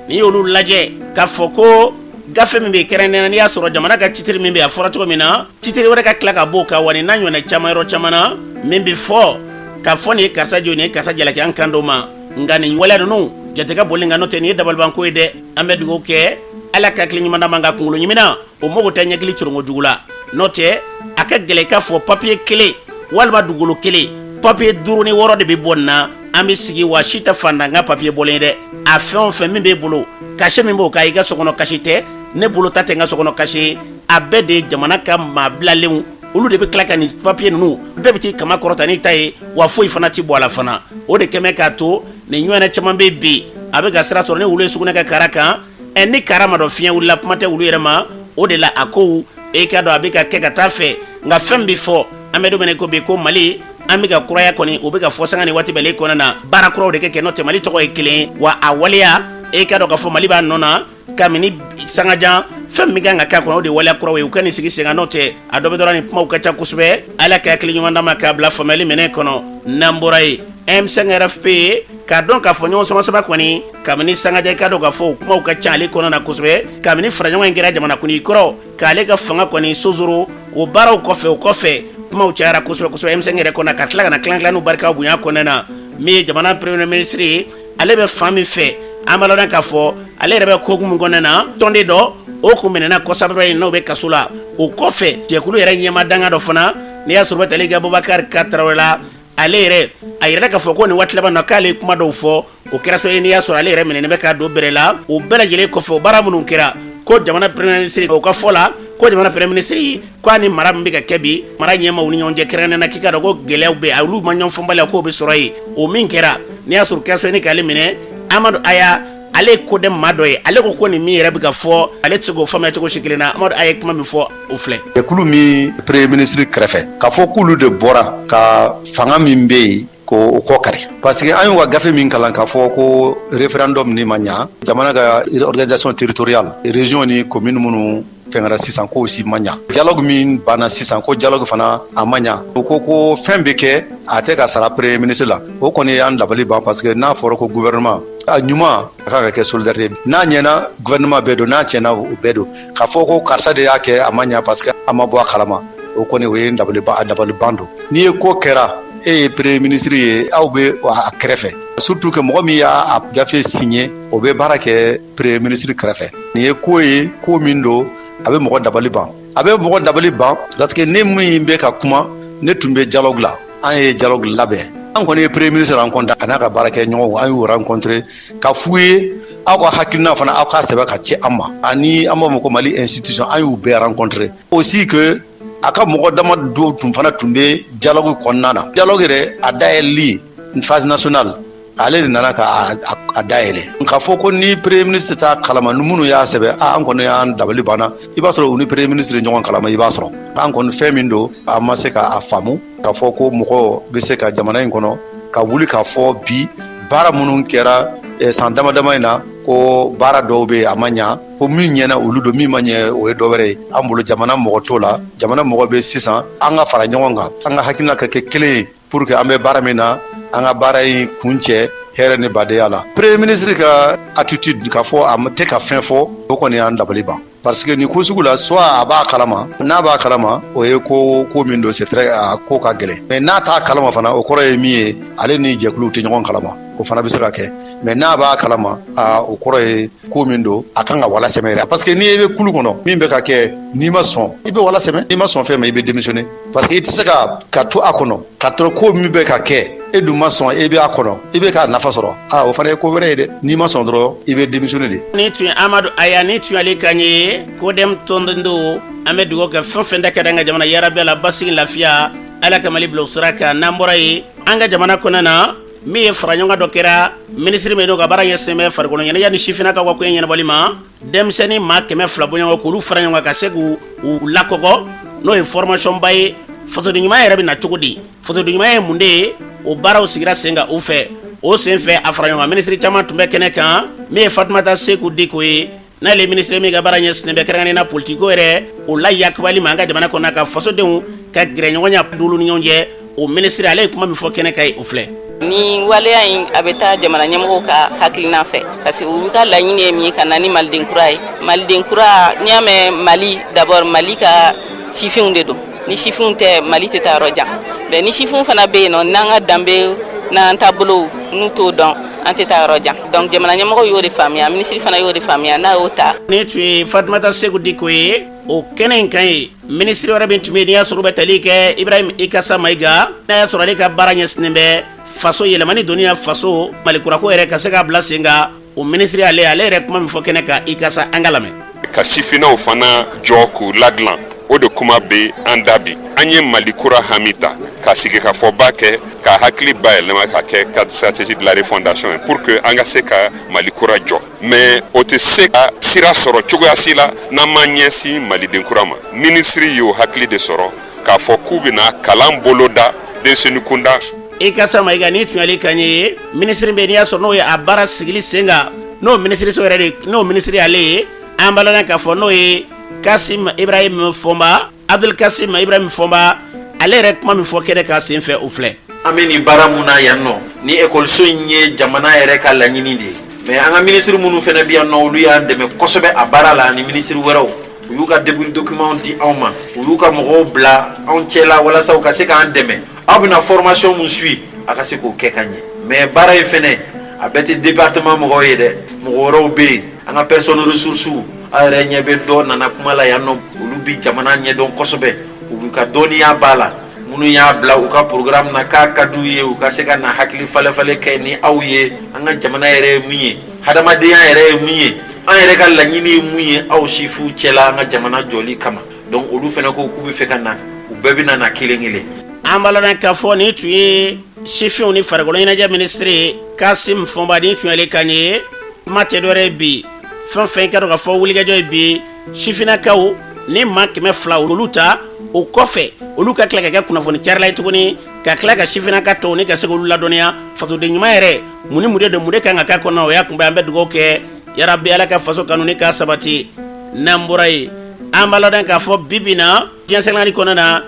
n'i y'olu lajɛ k'a fɔ ko gafe min bɛ kɛrɛnkɛrɛnnenya, n'i y'a sɔrɔ jamana ka titiri min bɛ, a fɔra cogo min na, titiri wɛrɛ ka tila ka b'o kan, wa nin n'a ɲɔgɔnna caman yɔrɔ caman na min bɛ fɔ k'a fɔ nin ye karisa jo, nin ye karisa jalaki, an kan dɔ ma. Nka nin waleya ninnu jate ka boli, nka n'o tɛ, nin ye dabalibanko ye dɛ. An bɛ dugawu kɛ, Ala ka hakili ɲuman d'an ma, nka kunkolo ɲimina o mago tɛ ɲɛkili coronko jugu la. N'o tɛ, a ka gɛlɛn i k'a fɔ papiye kelen walima dugukolo kelen, papiye 5 ni 6 de bɛ bɔ nin na. An bɛ sigi wa si tɛ fantan ka papiye bɔlen ye dɛ. A fɛn o fɛn min b'e bolo, cachet min b'o kan, i ka so kɔnɔ cachet tɛ, ne bolo ta tɛ n ka so kɔnɔ cachet ye. A bɛɛ de ye jamana ka maa bilalenw, olu de bɛ tila ka nin papiye ninnu bɛɛ bɛ t'i kama kɔrɔta n'i ta ye, wa foyi fana tɛ bɔ a la fana. O de kɛmɛ k'a to nin ɲɔgɔnna caman bɛ bi, a bɛ ka sira sɔrɔ ni wulu ye sugunɛ kɛ kara kan. Ɛ, ni kara ma dɔn fiɲɛ wulila, kuma tɛ wulu yɛrɛ ma. O de la a ko e k'a dɔn a bɛ ka kɛ ka taa fɛ. Nka fɛn bɛ fɔ, an bɛ don min na ko bi, ko Mali an bɛ ka kuraya kɔni, o bɛ ka fɔ sanga ni waati bɛɛ kɔnɔna na, baara kuraw de kɛ kɛ n'o tɛ Mali tɔgɔ ye kelen wa a waleya e k'a dɔn k'a fɔ Mali b'a nɔ na kabini sangajan. Fɛn min kan ka k'a kɔnɔ, o de ye waleya kuraw ye, u ka nin sigi sen kan. N'o tɛ a dɔ bɛ dɔrɔn, ni kumaw ka ca kosɛbɛ. Ala ka hakili ɲuman d'an ma k'a bila faamuyali minɛn kɔnɔ. N'an bɔra yen, M5 RFP, k'a dɔn k'a fɔ ɲɔgɔn sama sama kɔni kabini sangajan, k'a dɔn k'a fɔ o kumaw ka ca ale kɔnɔ na kosɛbɛ kabini faraɲɔgɔn in kɛra jamanakuntigi kɔrɔ k'ale ka fanga kɔni sosoro. O baaraw kɔfɛ, o kɔfɛ kumaw cayara kosɛbɛ kosɛbɛ M5 yɛrɛ kɔnɔ, ka tila ka na tilan-tilanniw barika bonya kɔnɔna na. Min ye jamana premier ministre ye, ale bɛ fan min fɛ, an b'a lɔn k'a fɔ ale yɛrɛ bɛ ko min kɔnɔna na, tɔnden dɔ o kun minɛna kɔsɛbɛ in, n'o bɛ kaso la. O kɔfɛ, jɛkulu yɛrɛ ɲɛmaa danga dɔ fana, n'i y'a sɔrɔ bɛ tali kɛ Bubakari Ka Tarawele la, ale yɛrɛ a yirala k'a fɔ ko nin waati laban na k'ale ye kuma dɔw fɔ, o kɛra sababu ye n'i y'a sɔrɔ ale yɛrɛ minɛnen bɛ k'a don bɛrɛ la. O bɛɛ lajɛlen kɔfɛ, o baara minnu kɛra, ko jamana premier ministre o ka fɔ la, ko jamana premier ministre ko a ni mara min bɛ ka kɛ bi, mara ɲɛmaaw ni ɲɔgɔn cɛ, kɛrɛnkɛrɛnnenya na k'i k'a dɔn ko gɛlɛyaw bɛ yen, olu ma ɲɔgɔn faamu, k'o bɛ sɔrɔ yen. O min kɛra, n'i y'a sɔrɔ kɛra sababu ye k'ale minɛ, Amadu Aya, ale ye CODEM maa dɔ ye, ale ko ko nin min yɛrɛ bɛ ka fɔ, ale tɛ se k'o faamuya cogo si kelen na. Amadu Aya ye kuma min fɔ, o filɛ. Jɛkulu min premier ministre kɛrɛfɛ, k'a fɔ k'olu de bɔra ka fanga min bɛ yen ko o kɔ kari, parce que an y'u ka gafe min kalan, k'a fɔ ko référendum ni ma ɲa, jamana ka organisation territoriale, région ni commune minnu fɛnkɛra sisan, k'o si ma ɲa, dialogue min banna sisan, ko dialogue fana a ma ɲa, o ko ko fɛn bɛ kɛ a tɛ ka sara premier ministre la, o kɔni y'an dabali ban. Parce que n'a fɔra ko gouvernement a ɲuman a kan ka kɛ solidarité, n'a ɲɛna gouvernement bɛɛ don, n'a tiɲɛna o bɛɛ don. K'a fɔ ko karisa de y'a kɛ a ma ɲa parce que a ma bɔ a kalama, o kɔni o ye dabali ban, a dabali ban don. N'i ye ko kɛra, e ye premier ministre ye, aw bɛ a kɛrɛfɛ, surtout que mɔgɔ min y'a gafe signé, o bɛ baara kɛ premier ministre kɛrɛfɛ. Nin ye ko ye, ko min don a bɛ mɔgɔ dabali ban, a bɛ mɔgɔ dabali ban, parce que ne min bɛ ka kuma, ne tun bɛ dialogue la, an ye dialogue labɛn, an kɔni ye premier ministre rencontré, a n'a ka baarakɛ ɲɔgɔnw, an y'u rencontré ka f'u ye aw ka hakilina fana, aw k'a sɛbɛn ka ci an ma, ani an b'a fɔ ko Mali institution, an y'u bɛɛ rencontré aussi, que a ka mɔgɔ dama dɔw tun fana tun bɛ dialogue kɔnɔna na. Dialogue yɛrɛ a dayɛlɛli phase nationale, ale de nana ka a dayɛlɛ. K'a fɔ ko ni premier ministre t'a kalama, ni minnu y'a sɛbɛn, an kɔni y'an dabali banna. I b'a sɔrɔ u ni premier ministre ɲɔgɔn kalama, i b'a sɔrɔ an kɔni fɛn min don, an ma se k'a faamu, k'a fɔ ko mɔgɔ bɛ se ka jamana in kɔnɔ ka wuli k'a fɔ bi baara minnu kɛra san dama dama in na, ko baara dɔw bɛ yen a ma ɲa, ko min ɲɛna olu don, min ma ɲɛ o ye dɔ wɛrɛ ye. An bolo jamana mɔgɔ t'o la. Jamana mɔgɔ bɛ sisan, an ka fara ɲɔgɔn kan, an ka hakilina ka kɛ kelen ye pour que an bɛ baara min na, an ka baara in kun cɛ hɛrɛ ni badenya la. Premier ministre ka attitude, k'a fɔ a tɛ ka fɛn fɔ, o kɔni y'an dabali ban, parce que nin ko sugu la, soit a b'a kalama, n'a b'a kalama, o ye ko ko min don, c'est très a ko ka gɛlɛn, mais n'a t'a kalama fana, o kɔrɔ ye min ye, ale ni jɛkuluw tɛ ɲɔgɔn kalama, o fana bɛ se ka kɛ. Mais n'a b'a kalama, a o kɔrɔ ye ko min don, a kan ka wala sɛmɛ yɛrɛ, parce que n'i bɛ kulu kɔnɔ, min bɛ ka kɛ, n'i ma sɔn, i bɛ wala sɛmɛ, n'i ma sɔn fɛn ma, i bɛ démissionner, parce que i tɛ se ka to a kɔnɔ ka tɔrɔ ko min bɛ ka kɛ, e dun ma sɔn, e bɛ a kɔnɔ, i bɛ k'a nafa sɔrɔ, aa o fana ye ko wɛrɛ ye dɛ. N'i ma sɔn dɔrɔn, i bɛ démissionner de. Ni tun ye Amadu Aya, ni tun y'ale kan ye, CODEM tɔnden don. An bɛ dugawu kɛ, fɛn fɛn da ka di an ka jamana, yarabi la basigi, lafiya, Ala ka Mali bila o sira kan. N'an bɔra yen, an ka jamana kɔnɔna na, min ye fara ɲɔgɔn dɔ kɛra, minisiri min n'o ka baara ɲɛsinnen bɛ farikolo ɲɛnajɛ ni sifinnakaw ka koɲɛ ɲɛnabɔli ma, denmisɛnnin maa 200 bɔɲɔgɔn k'olu fara ɲɔgɔn kan ka se k'u lakɔgɔ, n'o ye formation ba ye. Fasoden ɲuman yɛrɛ bɛ na cogo di? Fasoden ɲuman ye mun de ye? O baaraw sigira sen kan u fɛ. O sen fɛ, a fara ɲɔgɔn kan minisiri caman tun bɛ kɛnɛ kan. Min ye Fatumata Seku Diko ye, n'ale ye minisiri min ka baara ɲɛsinnen bɛ kɛrɛnkɛrɛnnenya la politiko yɛrɛ o la yakubali ma an ka jamana kɔnɔ, ka fasodenw ka gɛrɛ ɲɔgɔnya dolu ni ɲɔgɔn cɛ, o minisiri, ale ye kuma min fɔ kɛnɛ kan ye, o filɛ. Ni waleya in a bɛ taa jamana ɲɛmɔgɔw ka hakilina fɛ, parce que u ka laɲini ye min ye, ka na ni maliden kura ye. Maliden kura, n'i y'a mɛn Mali, d'abord Mali ka sifinw de don. Ni sifinw tɛ, Mali tɛ taa yɔrɔ jan. Mais ni sifinw fana bɛ yen nɔ, n'an ka danbe n'an taabolow n'u t'o dɔn, an tɛ taa yɔrɔ jan. Donc jamana ɲɛmɔgɔw y'o de faamuya, minisiri fana y'o de faamuya, n'a y'o ta. Ni tun ye Fatumata Seku Diko ye o kɛnɛ in kan ye. Minisiri wɛrɛ min tun bɛ yen, n'i y'a sɔrɔ u bɛ tali kɛ Ibrahim Ikasa Mayiga, n'a y'a sɔrɔ ale ka baara ɲɛsinnen bɛ Faso yɛlɛmani donni na faso Mali kurako yɛrɛ ka se k'a bila sen kan, o minisiri ale yɛrɛ kuma min fɔ kɛnɛ kan, i ka sa an ka lamɛn. Ka sifinnaw fana jɔ k'u ladilan, o de kuma bɛ an da bi. An ye Mali kura hami ta ka sigikafɔba kɛ, ka hakili bayɛlɛma ka kɛ cadre stratégique de la refondation ye, pour que an ka se ka Mali kura jɔ. Mais o tɛ se ka sira sɔrɔ cogoya si la n'an m'an ɲɛsin Maliden kura ma. Minisiri y'o hakili de sɔrɔ k'a fɔ k'u bɛna kalan boloda denmisɛnnin kunda. I ka sa Mayiga, ni tunyali kan ye minisiri bɛ, n'i y'a sɔrɔ n'o ye a baara sigili sen kan, n'o minisiriso yɛrɛ de, n'o minisiri ale ye, an b'a lɔn k'a fɔ n'o ye Kasim Ibrahim Fɔnba, Abdul Kasim Ibrahim Fɔnba, ale yɛrɛ kuma min fɔ kɛnɛ kan sen fɛ, o filɛ. An bɛ nin baara mun na yan nɔ, ni ekɔliso in ye jamana yɛrɛ ka laɲini de ye. Mais an ka minisiri minnu fana bɛ yan nɔ, olu y'an dɛmɛ kosɛbɛ a baara la, ani minisiri wɛrɛw. U y'u ka document di anw ma, u y'u ka mɔgɔw bila anw cɛla walasa u ka se k'an dɛmɛ. Aw bɛna formation mun suit, a ka se k'o kɛ ka ɲɛ. Mais baara in fɛnɛ, a bɛɛ tɛ département mɔgɔw ye dɛ, mɔgɔ wɛrɛw bɛ yen, an ka personne ressource. Aw yɛrɛ ɲɛ bɛ dɔ nana kuma la yan nɔ, olu bi jamana ɲɛdɔn kosɛbɛ, u b'u ka dɔnniya b'a la. Minnu y'a bila u ka programme na k'a ka d'u ye u ka se ka na hakili falefale kɛ ni aw ye, an ka jamana yɛrɛ ye mun ye, hadamadenya yɛrɛ ye mun ye, an yɛrɛ ka laɲini ye mun ye aw sifuw cɛla an ka jamana jɔli kama. Donc olu fana ko k'u bɛ fɛ ka na, u bɛɛ bɛ na kelen kelen. An b'a lɔn k'a fɔ nin tun ye sifinw ni farikolo ɲɛnajɛ minisiri Kasim Fɔnba, nin tun y'ale kan ye. Kuma tɛ dɔwɛrɛ ye bi, fɛn fɛn ka dɔn k'a fɔ wulikajɔ ye bi sifinnakaw ni maa 200 olu ta, o kɔfɛ olu ka tila ka kɛ kunnafoni carila ye tuguni, ka tila ka sifinnaka tɔw ni ka se k'olu ladɔnniya fasoden ɲuman yɛrɛ mun ni mun de don, mun de kan ka k'a kɔnɔ. O y'a kunbɛn. An bɛ dugawu kɛ, yarabi Ala ka faso kanu ni k'a sabati. N'an bɔra yen, an b'a ladɔn k'a fɔ bi bi na, diɲɛ seleke kɔnɔna na,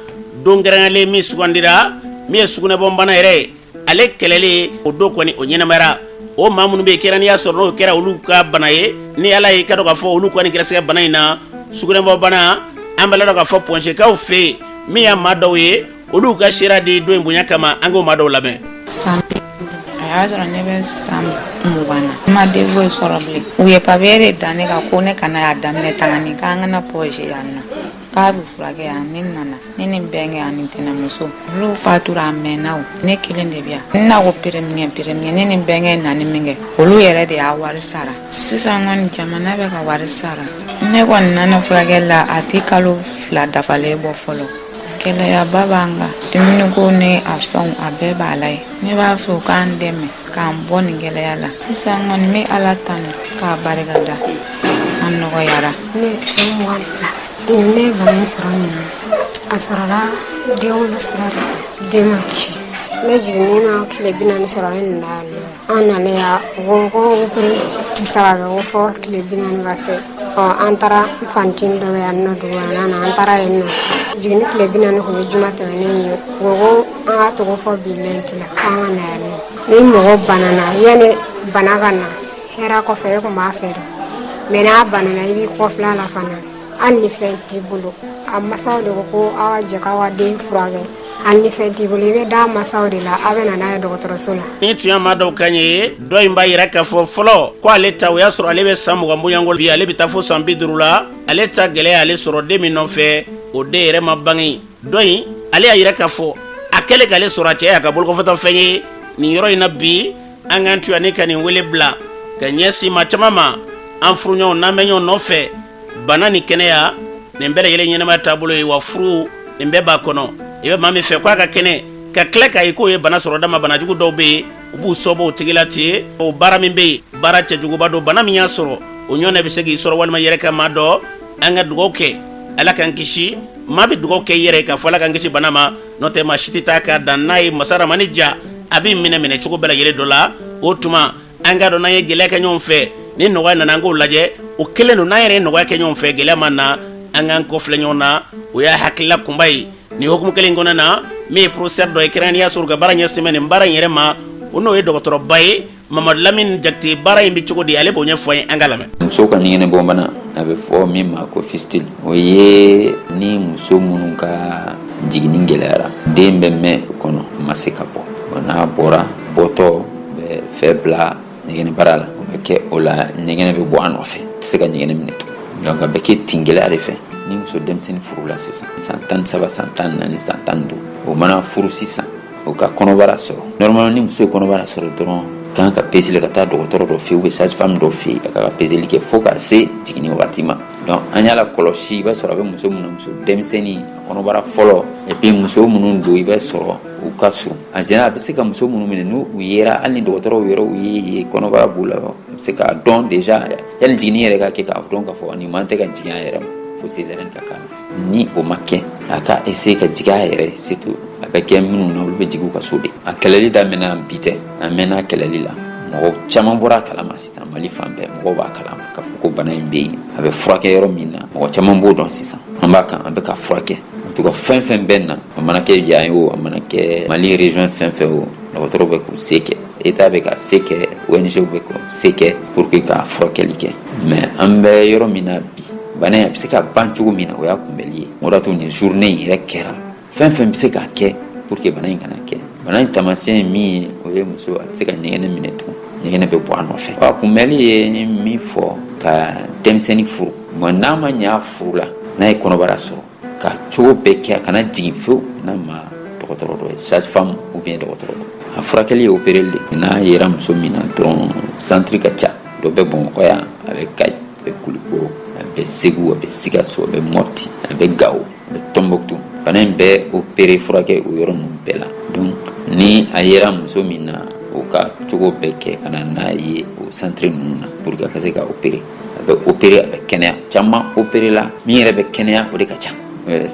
don kɛrɛnkɛrɛnlen min sugandira, min ye sugunɛbɔnbana yɛrɛ ye, ale kɛlɛlen, o don kɔni o ɲɛnamayara. O maa minnu bɛ yen kɛra, n'i y'a sɔrɔ n'o kɛra olu ka bana ye, ni Ala ye, ka dɔn k'a fɔ olu kɔni gɛrɛsɛgɛ bana in na, sugunɛbɔnbana, an b'a ladɔn k'a fɔ Pɔnsekaw fɛ yen, min y'a maa dɔw ye, olu ka sera de don in bonya kama, an k'o maa dɔw lamɛn. San a y'a sɔrɔ ne bɛ san 20 na, n ma den foyi sɔrɔ bilen. U ye papiye de da ne kan ko ne kana y'a daminɛ Tangani, k'an kana Point G yan nɔ, k'a bɛ furakɛ yan. Ne nana, ne ni n bɛnkɛ ani tɛnɛmuso, olu fatura a mɛnna. O ne kelen de bɛ yan. N na ko premier premier, ne ni n bɛnkɛ nani min kɛ, olu yɛrɛ de y'a wari sara. Sisan kɔni jamana bɛ ka wari sara. Ne kɔni nana furakɛli la, a tɛ kalo 2 dafalen bɔ fɔlɔ. Gɛlɛyaba b'an kan, dumuniko ni a fɛnw, a bɛɛ b'a la ye. Ne b'a fɛ u k'an dɛmɛ k'an bɔ nin gɛlɛya la. Sisan kɔni n bɛ Ala tanu k'a barikada, a nɔgɔyara. Ne ye san 22. Ne ye bana in sɔrɔ ɲinan. A sɔrɔla denwolo sira de fɛ, den ma kisi. Ne jiginnen ma tile 40 sɔrɔ, ne nana yan nɔ. An nalen yan, u ko ko opereli tɛ se ka kɛ ko fɔ tile 40 ka se. Ɔ an taara, n fantinin dɔ bɛ yan nɔ dugu kɔnɔna na, an taara yen nɔ. Jiginni tile 40 tun ye juma tɛmɛnen ye. U ko ko an ka to ko fɔ bi lundi la k'an ka na yan nɔ. Ni mɔgɔ banana, yanni bana ka na, hɛrɛ kɔfɛ e tun b'a fɛ dɛ. Mais n'a banana, i b'i kɔfilɛ a la fana. Hali ni fɛn t'i bolo, a masaw de ko ko aw ka jɛ k'aw ka den furakɛ. Hali ni fɛn t'i bolo, i bɛ da masaw de la, aw bɛ na n'a ye dɔgɔtɔrɔso la. Ni tun y'a maa dɔw kan ye, dɔ in b'a yira k'a fɔ fɔlɔ ko ale ta, o y'a sɔrɔ ale bɛ san 20 bɔɲɔgɔnko, bi ale bɛ taa fo san 50 la. Ale ta gɛlɛya ale sɔrɔ den min nɔfɛ, o den yɛrɛ ma bange. Dɔ in ale y'a yira k'a fɔ a kɛlen k'ale sɔrɔ, a cɛ y'a ka bolokɔfɛtɔfɛn ye nin yɔrɔ in na. Bi an k'an to yan ne ka nin wele bila ka ɲɛsin maa caman ma, an furuɲɔgɔnw, n'an bɛ ɲɔgɔn nɔfɛ, bana ni kɛnɛya, nin bɛɛ lajɛlen ɲɛnamaya taabolo ye wa furu nin bɛɛ b'a kɔnɔ. I bɛ maa min fɛ k'a ka kɛnɛ, ka tila k'a ye k'o ye bana sɔrɔ dama, banajugu dɔw bɛ yen, u b'u sɔbɔ o tigi la ten. O baara min bɛ yen, baara cɛjuguba don. Bana min y'a sɔrɔ, o ɲɔgɔn bɛ se k'i sɔrɔ walima yɛrɛ ka maa dɔ. An ka dugawu kɛ, Ala k'an kisi. Maa bɛ dugawu kɛ i yɛrɛ k'a fɔ Ala k'an kisi bana ma, n'o tɛ maa si tɛ taa k'a dan. N'a ye masa Ramani ja, a b'i minɛ minɛ cogo bɛɛ lajɛlen dɔ la. O tuma an k'a dɔn, n'an ye gɛlɛya kɛ ɲɔgɔn fɛ, ni nɔgɔya nana, an k'o lajɛ. O kelen don, n'an yɛrɛ ye nɔgɔya kɛ ɲɔgɔn fɛ, gɛlɛya ma na, an k'an kɔfilɛ ɲɔgɔn na. O y'a hakilila kunba ye nin hukumu kelen kɔnɔna na. Min ye professeur dɔ ye, kɛrɛnkɛrɛnnenya sɔrɔ ka baara ɲɛsin bɛ nin baara in yɛrɛ ma, o n'o ye dɔgɔtɔrɔba ye, Mamadu Lamini Jakite. Baara in bɛ cogo di, ale b'o ɲɛfɔ an ye, an ka lamɛn. Muso ka ɲɛgɛnɛbɔbana, a bɛ fɔ min ma ko fistule, o ye ni muso minnu ka jiginni gɛlɛyara, den bɛ mɛn kɔnɔ, a ma se ka bɔ. N'a bɔra, bɔtɔ bɛ fɛ bila ɲɛgɛnɛbara la, o bɛ kɛ o la, ɲɛgɛnɛ bɛ bɔ a nɔfɛ, tɛ se ka ɲɛgɛnɛ minɛ tugun. Donc a bɛ kɛ tin gɛlɛya de fɛ. Ni muso denmisɛnnin furula sisan, san 13, san 14, san 15, o mana furu sisan, u ka kɔnɔbara sɔrɔ. Normalement, ni muso ye kɔnɔbara sɔrɔ dɔrɔn, kan ka peseli ka taa dɔgɔtɔrɔ dɔ fɛ yen ou bien sage-femme dɔ fɛ yen, a ka peseli kɛ fo ka se jiginni wagati ma. Donc an y'a la kɔlɔsi, i b'a sɔrɔ a bɛ muso minnu na, muso denmisɛnnin, a kɔnɔbara fɔlɔ, et puis muso minnu don, i b'a sɔrɔ u ka surun. En général, a bɛ se ka muso minnu minɛ, n'u u yera, hali ni dɔgɔtɔrɔw yɛrɛ u ye kɔnɔbara b'u la, a bɛ se k'a dɔn déjà yanni jiginni yɛrɛ ka kɛ, k'a dɔn k'a fɔ nin man tɛ ka jigin a yɛrɛ ma, fo césarienne ka k'a la. Ni o ma kɛ, a ka essayer ka jigin a yɛrɛ. Surtout a bɛ kɛ minnu na, olu bɛ jigin u ka so de. A kɛlɛli daminɛ bi tɛ, an mɛnna kɛlɛli la. Mɔgɔ caman bɔra a kalama sisan. Mali fan bɛɛ, mɔgɔw b'a kalama k'a fɔ ko bana in bɛ yen, a bɛ furakɛ yɔrɔ min na, mɔgɔ caman b'o dɔn sisan. An b'a kan, an bɛ ka furakɛ. En tout cas, fɛn fɛn bɛ na, a mana kɛ yan ye o, a mana kɛ Mali région fɛn fɛn o, dɔgɔtɔrɔw bɛ k'u se kɛ, État bɛ ka se kɛ, ONG bɛ k'u se kɛ pour que ka furakɛli kɛ. Mais an bɛ yɔrɔ min na bi, bana in a bɛ se ka ban cogo min na, o y'a kunbɛli ye. O de y'a to nin journée in yɛrɛ kɛra. Fɛn fɛn bɛ se ka kɛ pour que bana in kana kɛ. Bana in taamasiyɛn ye min ye, o ye muso a tɛ se ka ɲɛgɛnɛ minɛ tugun, ɲɛgɛnɛ bɛ bɔ a nɔfɛ. A kunbɛli ye min fɔ, ka denmisɛnnin furu, n'a ma ɲɛ a furu la, n'a ye kɔnɔbara sɔrɔ, ka cogo bɛɛ kɛ a kana jigin fewu n'a ma dɔgɔtɔrɔ dɔ ye, sage femme ou bien dɔgɔtɔrɔ dɔ. A furakɛli ye opéreli de. N'a yera muso min na dɔrɔn, centre ka ca. Dɔ bɛ Bamakɔ yan, a bɛ Kayi, a bɛ Kulukoro, a bɛ Segu, a bɛ Sikaso, a bɛ Mɔpti, a bɛ Gawo, a bɛ Tɔnbɔkutu. Bana in bɛ opéré, furakɛ o yɔrɔ ninnu bɛɛ la. Donc ni a yera muso min na, o ka cogo bɛɛ kɛ ka na n'a ye o centre ninnu na pour que a ka se ka opéré. A bɛ opéré, a bɛ kɛnɛya. Caman opéré la, min yɛrɛ bɛ kɛnɛya, o de ka ca.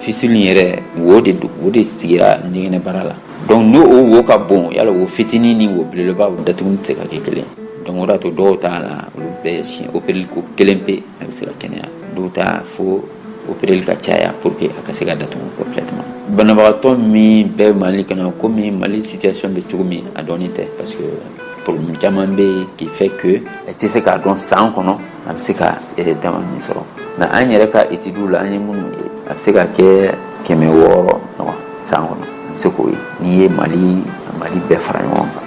Fistule yɛrɛ, wo de don, o de sigira ɲɛgɛnɛbara la. Donc n'o o wo ka bon, yala wo fitinin ni wo belebeleba, o datuguni tɛ se ka kɛ kelen. Donc o de y'a to dɔw t'a la, olu bɛ siɲɛ opéreli ko kelen pe, a bɛ se ka kɛnɛya. Dɔw ta, fo opéreli ka caya pour que a ka se ka datugu complètement. Banabagatɔ min bɛ Mali kɔnɔ, komi Mali situation bɛ cogo min, a dɔɔnin tɛ, parce que problème caman bɛ yen qui fait que i tɛ se k'a dɔn san kɔnɔ a bɛ se ka dama min sɔrɔ. Mais an yɛrɛ ka étude la, an ye minnu ye, a bɛ se ka kɛ 600 ɲɔgɔn san kɔnɔ, a bɛ se k'o ye. N'i ye Mali bɛɛ fara ɲɔgɔn kan,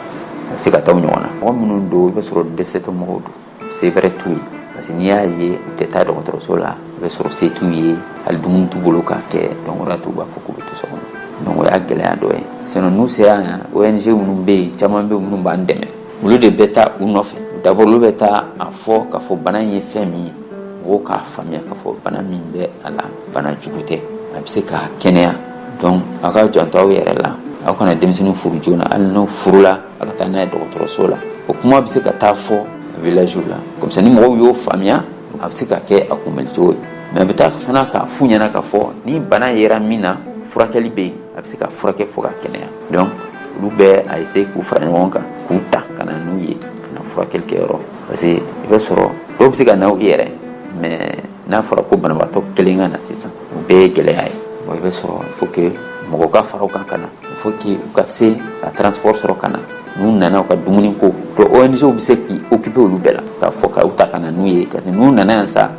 a bɛ se ka taa ɲɔgɔn na. Mɔgɔ minnu don, i bɛ sɔrɔ dɛsɛtɔ mɔgɔw don, se bɛrɛ t'u ye, parce que n'i y'a ye u tɛ taa dɔgɔtɔrɔso la, i bɛ sɔrɔ se t'u ye, hali dumuni t'u bolo k'a kɛ. Donc o de y'a to u b'a fɔ k'u bɛ to so kɔnɔ. Donc o y'a gɛlɛya dɔ ye. Sinon n'u sera yan, ONG minnu bɛ yen, caman bɛ yen minnu b'an dɛmɛ, olu de bɛ taa u nɔfɛ d'abord. Olu bɛ taa a fɔ k'a fɔ bana in ye fɛn min ye, mɔgɔw k'a faamuya k'a fɔ bana min bɛ a la, bana jugu tɛ, a bɛ se k'a kɛnɛya. Donc aw ka janto aw yɛrɛ la, aw kana denmisɛnnin furu joona, hali n'o furula, a ka taa n'a ye dɔgɔtɔrɔso la. O kuma bɛ se ka taa fɔ village la, comme ça ni mɔgɔw y'o faamuya, a bɛ se ka kɛ a kunbɛli cogo ye. Mais a bɛ taa fana k'a f'u ɲɛna k'a fɔ ni bana yera min na, furakɛli bɛ yen, a bɛ se ka furakɛ fo ka kɛnɛya. Donc olu bɛɛ a essayer k'u fara ɲɔgɔn kan, k'u ta ka na n'u ye ka na furakɛli kɛ yɔrɔ, parce que i bɛ sɔrɔ dɔw bɛ se ka na u yɛrɛ, mais n'a fɔra ko banabaatɔ kelen ka na sisan, o bɛɛ ye gɛlɛya ye. Bon, i bɛ sɔrɔ il faut que mɔgɔ ka fara u kan ka na, il faut que u ka se ka transport sɔrɔ ka na. N'u nana, u ka dumuni ko, donc ONG bɛ se k'i occuper olu bɛɛ la, k'a fɔ ka u ta ka na n'u ye. Parce que n'u nana yan sa,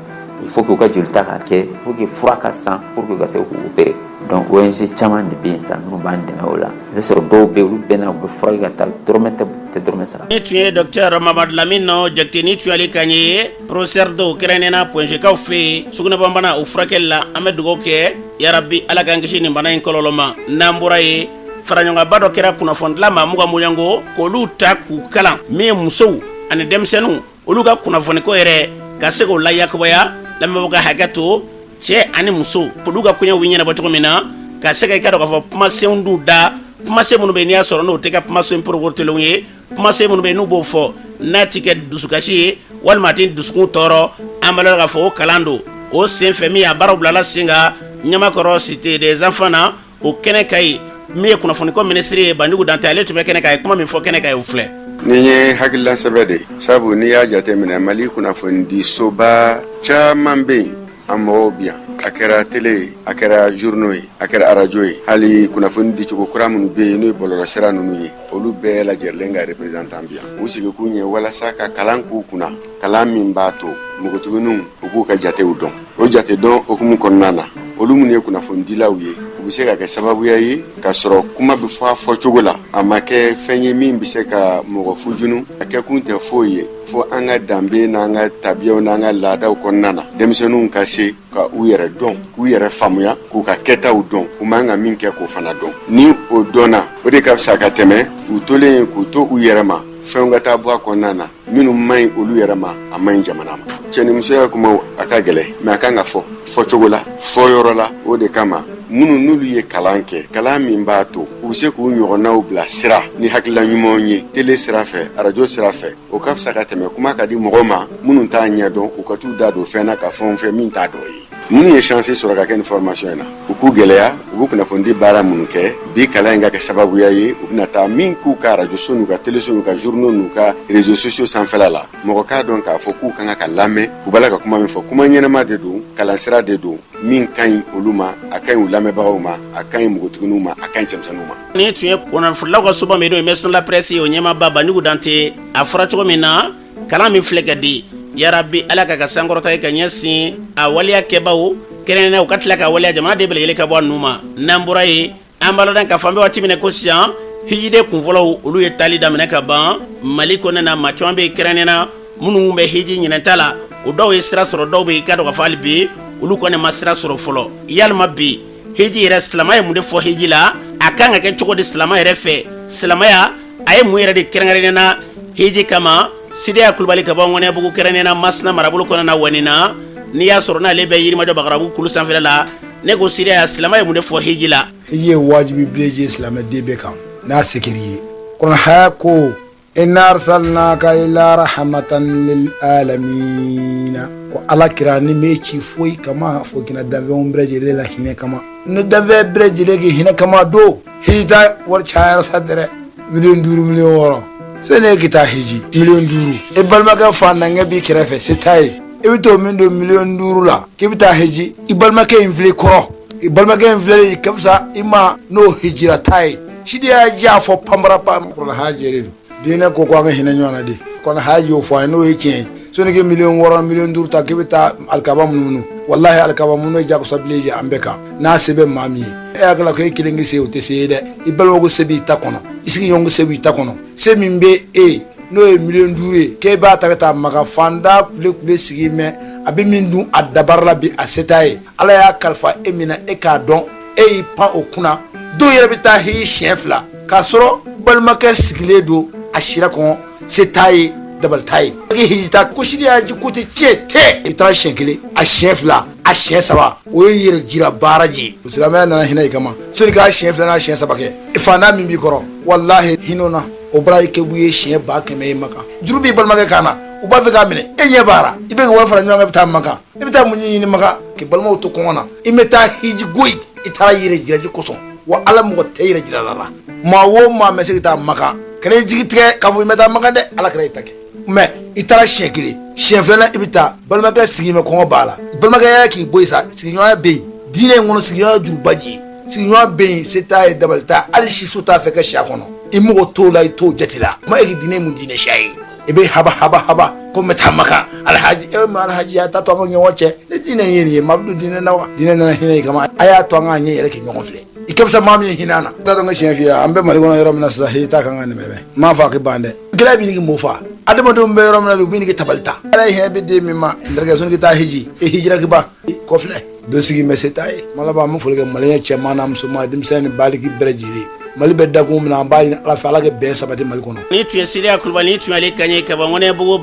il faut que u ka joli ta ka kɛ, il faut que fura ka san pour que u ka se k'u opérer. Donc ONG caman de bɛ yen sa minnu b'an dɛmɛ o la. I bɛ sɔrɔ dɔw bɛ yen, olu bɛ na, u bɛ furakɛ ka taa, dɔrɔmɛ tɛ dɔrɔmɛ sara. Ni tun ye docteur Mamadu Lamine Jakite, ni tun y'ale kan ye, professeur dɔw kɛrɛnkɛrɛnnenya Point G kaw fɛ yen, sugunɛbana o furakɛli la. An bɛ dugawu kɛ, yarabi Ala k'an kisi nin bana in kɔlɔlɔ ma. N'an bɔra yen, faraɲɔgɔnba dɔ kɛra kunnafonidila maa 20 bɔɲɔgɔnko, k'olu ta k'u kalan min ye musow ani denmisɛnninw, olu ka kunnafoniko yɛrɛ ka se k'o layakubaya. Lamɛnbagaw ka hakɛ to, cɛ ani muso, olu ka koɲɛw bɛ ɲɛnabɔ cogo min na, ka se ka i ka dɔn k'a fɔ kumasenw d'u da, kumasen minnu bɛ yen n'i y'a sɔrɔ n'o tɛ kɛ kumasen porokotolenw ye, kumasen minnu bɛ yen n'u b'o fɔ n'a ti kɛ dusukasi ye walima a tɛ dusukun tɔɔrɔ. An b'a lɔn k'a fɔ o kalan don. O sen fɛ, min y'a baaraw bilala sen kan Ɲamakɔrɔ, cité des enfants na, o kɛnɛ ka ɲi. Min ye kunnafoniko minisiri ye, Banjugu Dante, ale tun bɛ kɛnɛ kan. A ye kuma min fɔ kɛnɛ kan ye, o filɛ. Nin ye hakilila sɛbɛ de, sabu n'i y'a jateminɛ, Mali kunnafonidisoba caman bɛ yen, an mɔgɔw bi yan, a kɛra télé ye, a kɛra journaux ye, a kɛra arajo ye, hali kunnafoni dicogo kura minnu bɛ yen, n'o ye bɔlɔlɔsira ninnu ye, olu bɛɛ lajɛlen ka représentant bi yan. U sigikun ye walasa ka kalan k'u kunna, kalan min b'a to npogotigininw u k'u ka jatew dɔn. O jate dɔn hukumu kɔnɔna na, olu minnu ye kunnafonidilaw ye, u u bɛ se ka kɛ sababuya ye k'a sɔrɔ kuma bɛ fɔ a fɔcogo la, a ma kɛ fɛn ye min bɛ se ka mɔgɔ fujunu. A kɛkun tɛ foyi ye fo an ka danbe n'an ka tabiyaw n'an ka laadaw kɔnɔna na, denmisɛnninw ka se ka u yɛrɛ dɔn, k'u yɛrɛ faamuya, k'u ka kɛtaw dɔn, u man ka min kɛ k'o fana dɔn. Ni o dɔnna, o de ka fisa ka tɛmɛ u tolen k'u to u yɛrɛ ma, fɛnw ka taa bɔ a kɔnɔna na minnu man ɲi olu yɛrɛ ma, a man ɲi jamana ma. Cɛnimusoya kumaw, a ka gɛlɛn, mais a kan ka fɔ fɔcogo la, fɔyɔrɔ la. O de kama minnu n'olu ye kalan kɛ, kalan min b'a to u bɛ se k'u ɲɔgɔnnaw bila sira ni hakilila ɲumanw ye, tele sira fɛ, arajo sira fɛ, o ka fisa ka tɛmɛ kuma ka di mɔgɔw ma minnu t'a ɲɛdɔn, u ka t'u da don fɛn na ka fɛn fɛn min t'a dɔ ye. Minnu ye chance sɔrɔ ka kɛ nin formation in na, u k'u gɛlɛya, u bɛ kunnafonidi baara minnu kɛ bi, kalan in ka kɛ sababuya ye u bɛna taa min k'u ka arajoso n'u ka teleso n'u ka journaux n'u ka réseaux sociaux sanfɛla la, mɔgɔ k'a dɔn k'a fɔ k'u kan ka lamɛn, u b'a la ka kuma min fɔ, kuma ɲɛnama de don, kalansira de don min ka ɲi olu ma, a ka ɲi u lamɛnbagaw ma, a ka ɲi npogotigininw ma, a ka ɲi cɛmisɛnninw ma. Nin tun ye kunnafonidilaw ka soba min n'o ye Maison de la Presse ye, o ɲɛmaaba Banjugu Dante. A fɔra cogo min na, kalan min filɛ ka di, yarabi Ala ka ka sankɔrɔta ye ka ɲɛsin a waleya kɛbaw kɛrɛnkɛrɛnnenya, u ka tila ka waleya jamanaden bɛɛ lajɛlen ka bɔ a nu ma. N'an bɔra yen, an b'a lɔn k'a fɔ an bɛ waati min na ko sisan, hijiden kunfɔlɔw, olu ye taali daminɛ ka ban Mali kɔnɔna na. Maa caman bɛ yen, kɛrɛnkɛrɛnnenya na minnu bɛ hiji ɲinɛta la, o dɔw ye sira sɔrɔ, dɔw bɛ yen, i k'a dɔn k'a fɔ hali bi olu kɔni ma sira sɔrɔ fɔlɔ. Yalima bi hiji yɛrɛ, silamɛ ye mun de fɔ hiji la? A kan ka kɛ cogo di silamɛ yɛrɛ fɛ? Silamɛya a ye mun yɛrɛ de kɛrɛnkɛrɛnnenya na hiji kama? Sidiya Kulubali ka bɔ Ŋɔnɛbugu, kɛrɛnkɛrɛnnenya na Masina marabolo kɔnɔna na, Wɛnina, n'i y'a sɔrɔ n'ale bɛ Yirimajɔ Bagarabugu kulu sanfɛla la. Ne ko Sidiya, silamɛ ye mun de fɔ hiji la? Hiji ye wajibi bilen ye silamɛden bɛɛ kan n'a se kɛr'i ye. Kuranɛ ko inna arsalnaka illa rahmatan lil alamina, ko Ala kira ne m'e ci foyi kama fo k'i na danfɛnw bɛɛ lajɛlen la hinɛ kama. Ne danfɛn bɛɛ lajɛlen k'i hinɛ kama don hiji ta wari cayara sa dɛrɛ, 5 miliyɔn, 6 miliyɔn. Sani e k'i taa hiji 5 miliyɔn, e balimakɛ fandankɛ b'i kɛrɛfɛ, se t'a ye, e bɛ t'o min don 5 miliyɔn la k'i bɛ taa hiji, i balimakɛ in filɛ i kɔrɔ, i balimakɛ in filɛ ka fisa i ma n'o hijira ta ye. Sidi y'a ja fɔ panpara pan kɔrɔ haji de don. Diinɛ ko ko an ka hinɛ ɲɔgɔn na de kɔnɔ, haji y'o fɔ an ye, n'o ye tiɲɛ ye. Soni k'i 6 miliyɔn, 5 miliyɔn ta k'i bɛ taa alikaba munumunu, walahi alikaba munumunu ye jagosa bilen ye an bɛɛ kan. N'a se bɛ maa min ye, e hakili la ko e kelen k'i se, o tɛ se ye dɛ. I balima ko se b'i ta kɔnɔ, i sigiɲɔgɔn ko se b'i ta kɔnɔ. Se min bɛ e ye n'o ye 5 miliyɔn ye, k'e b'a ta ka taa Maka, fantan kule kule sigi mɛn, a bɛ min dun a dabara la bi, a se t'a ye. Ala y'a kalifa e min na, e k'a dɔn e y'i pan o kunna. Dɔw yɛrɛ bɛ taa hiji siɲɛ fila k'a sɔrɔ balimakɛ sigilen don a sira kɔnɔ, se t'a ye, dabali t'a ye. E hiji ta ko sidi y'a ji ko tɛ tiɲɛ tɛ. I taara siɲɛ kelen, a siɲɛ fila, a siɲɛ saba, o ye yɛrɛ jira baara je ye. Silamɛya nana hinɛ i kama. Soni k'a siɲɛ fila n'a siɲɛ saba kɛ, fantan min b'i kɔrɔ, walahi hinɛ na o bara kɛ ye siɲɛ 100 000 ye Makan. Juru b'i balimakɛ kan na, u b'a fɛ k'a minɛ, e ɲɛ b'a la, i bɛ ka wari fara ɲɔgɔn kan, i bɛ taa Makan. I bɛ taa mun ɲini Makan k'i balimaw to kɔngɔ na? I bɛ taa hiji goyi, i taara yɛrɛ jiraji kosɔn. Wa Ala mɔgɔ tɛ yɛrɛ jira la. Maa o maa bɛ se ka taa Makan, kana i jigi tigɛ k'a fɔ i bɛ taa Makan dɛ. Ala kɛra i ta kɛ mɛ i taara siɲɛ kelen, siɲɛ filanan i bɛ taa, balimakɛ sigi mɛ kɔngɔ b'a la, balimakɛ y'a k'i bɔ yen sa. Sigiɲɔgɔnya bɛ yen diinɛ in kɔnɔ, sigiɲɔgɔnya juruba ye, sigiɲɔgɔn bɛ yen, se t'a ye, dabali t'a, hali siso t'a fɛ ka si a kɔnɔ, i mɔgɔ t'o la, i t'o jate la. Ma e diinɛ mun diinɛ siya ye? I bɛ haba haba haba ko n bɛ taa Makan alhaji, e ma alhaji a t'a to an ka ɲɔgɔn cɛ. Ne diinɛ ye nin ye, maa bɛ don diinɛ na wa? Diinɛ nana hinɛ i kama, a y'a to an k'an ɲɛ yɛrɛ k'i ɲɔgɔn filɛ. I ka fisa maa min ye hinɛ na. T'a dɔn ka siɲɛ f'i ye, an bɛ Mali kɔnɔ yɔrɔ min na sisan, hiji ta kan ka nɛmɛ. N m'a fɔ a kɛ ban dɛ, gɛlɛya bɛ ɲini k'i mɔ fa. Adamadenw bɛ yɔrɔ min na bi, u bɛ ɲini k'i tabali ta. Ala ye hinɛ bɛ den min ma, n terikɛ, sɔnni k'i taa hiji, e hijira k'i ban kɔfilɛ don sigi mɛ se t'a ye. Malaba, an bɛ foli kɛ maliyɛn cɛman n'a musoman, denmisɛn ni baliki bɛɛ lajɛlen. Mali bɛ dakun min na, an b'a ɲini Ala fɛ, Ala ka bɛn sabati Mali kɔnɔ. Ni tun ye Siriya Kulubali, ni tun y'ale kan ye ka bɔ Ŋɔnɛbugu,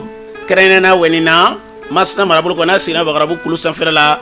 kɛrɛnkɛrɛnnenya na Wɛnina, Masina marabolo kɔnɔ, n'a sigira Bagarabu kulu sanfɛla la.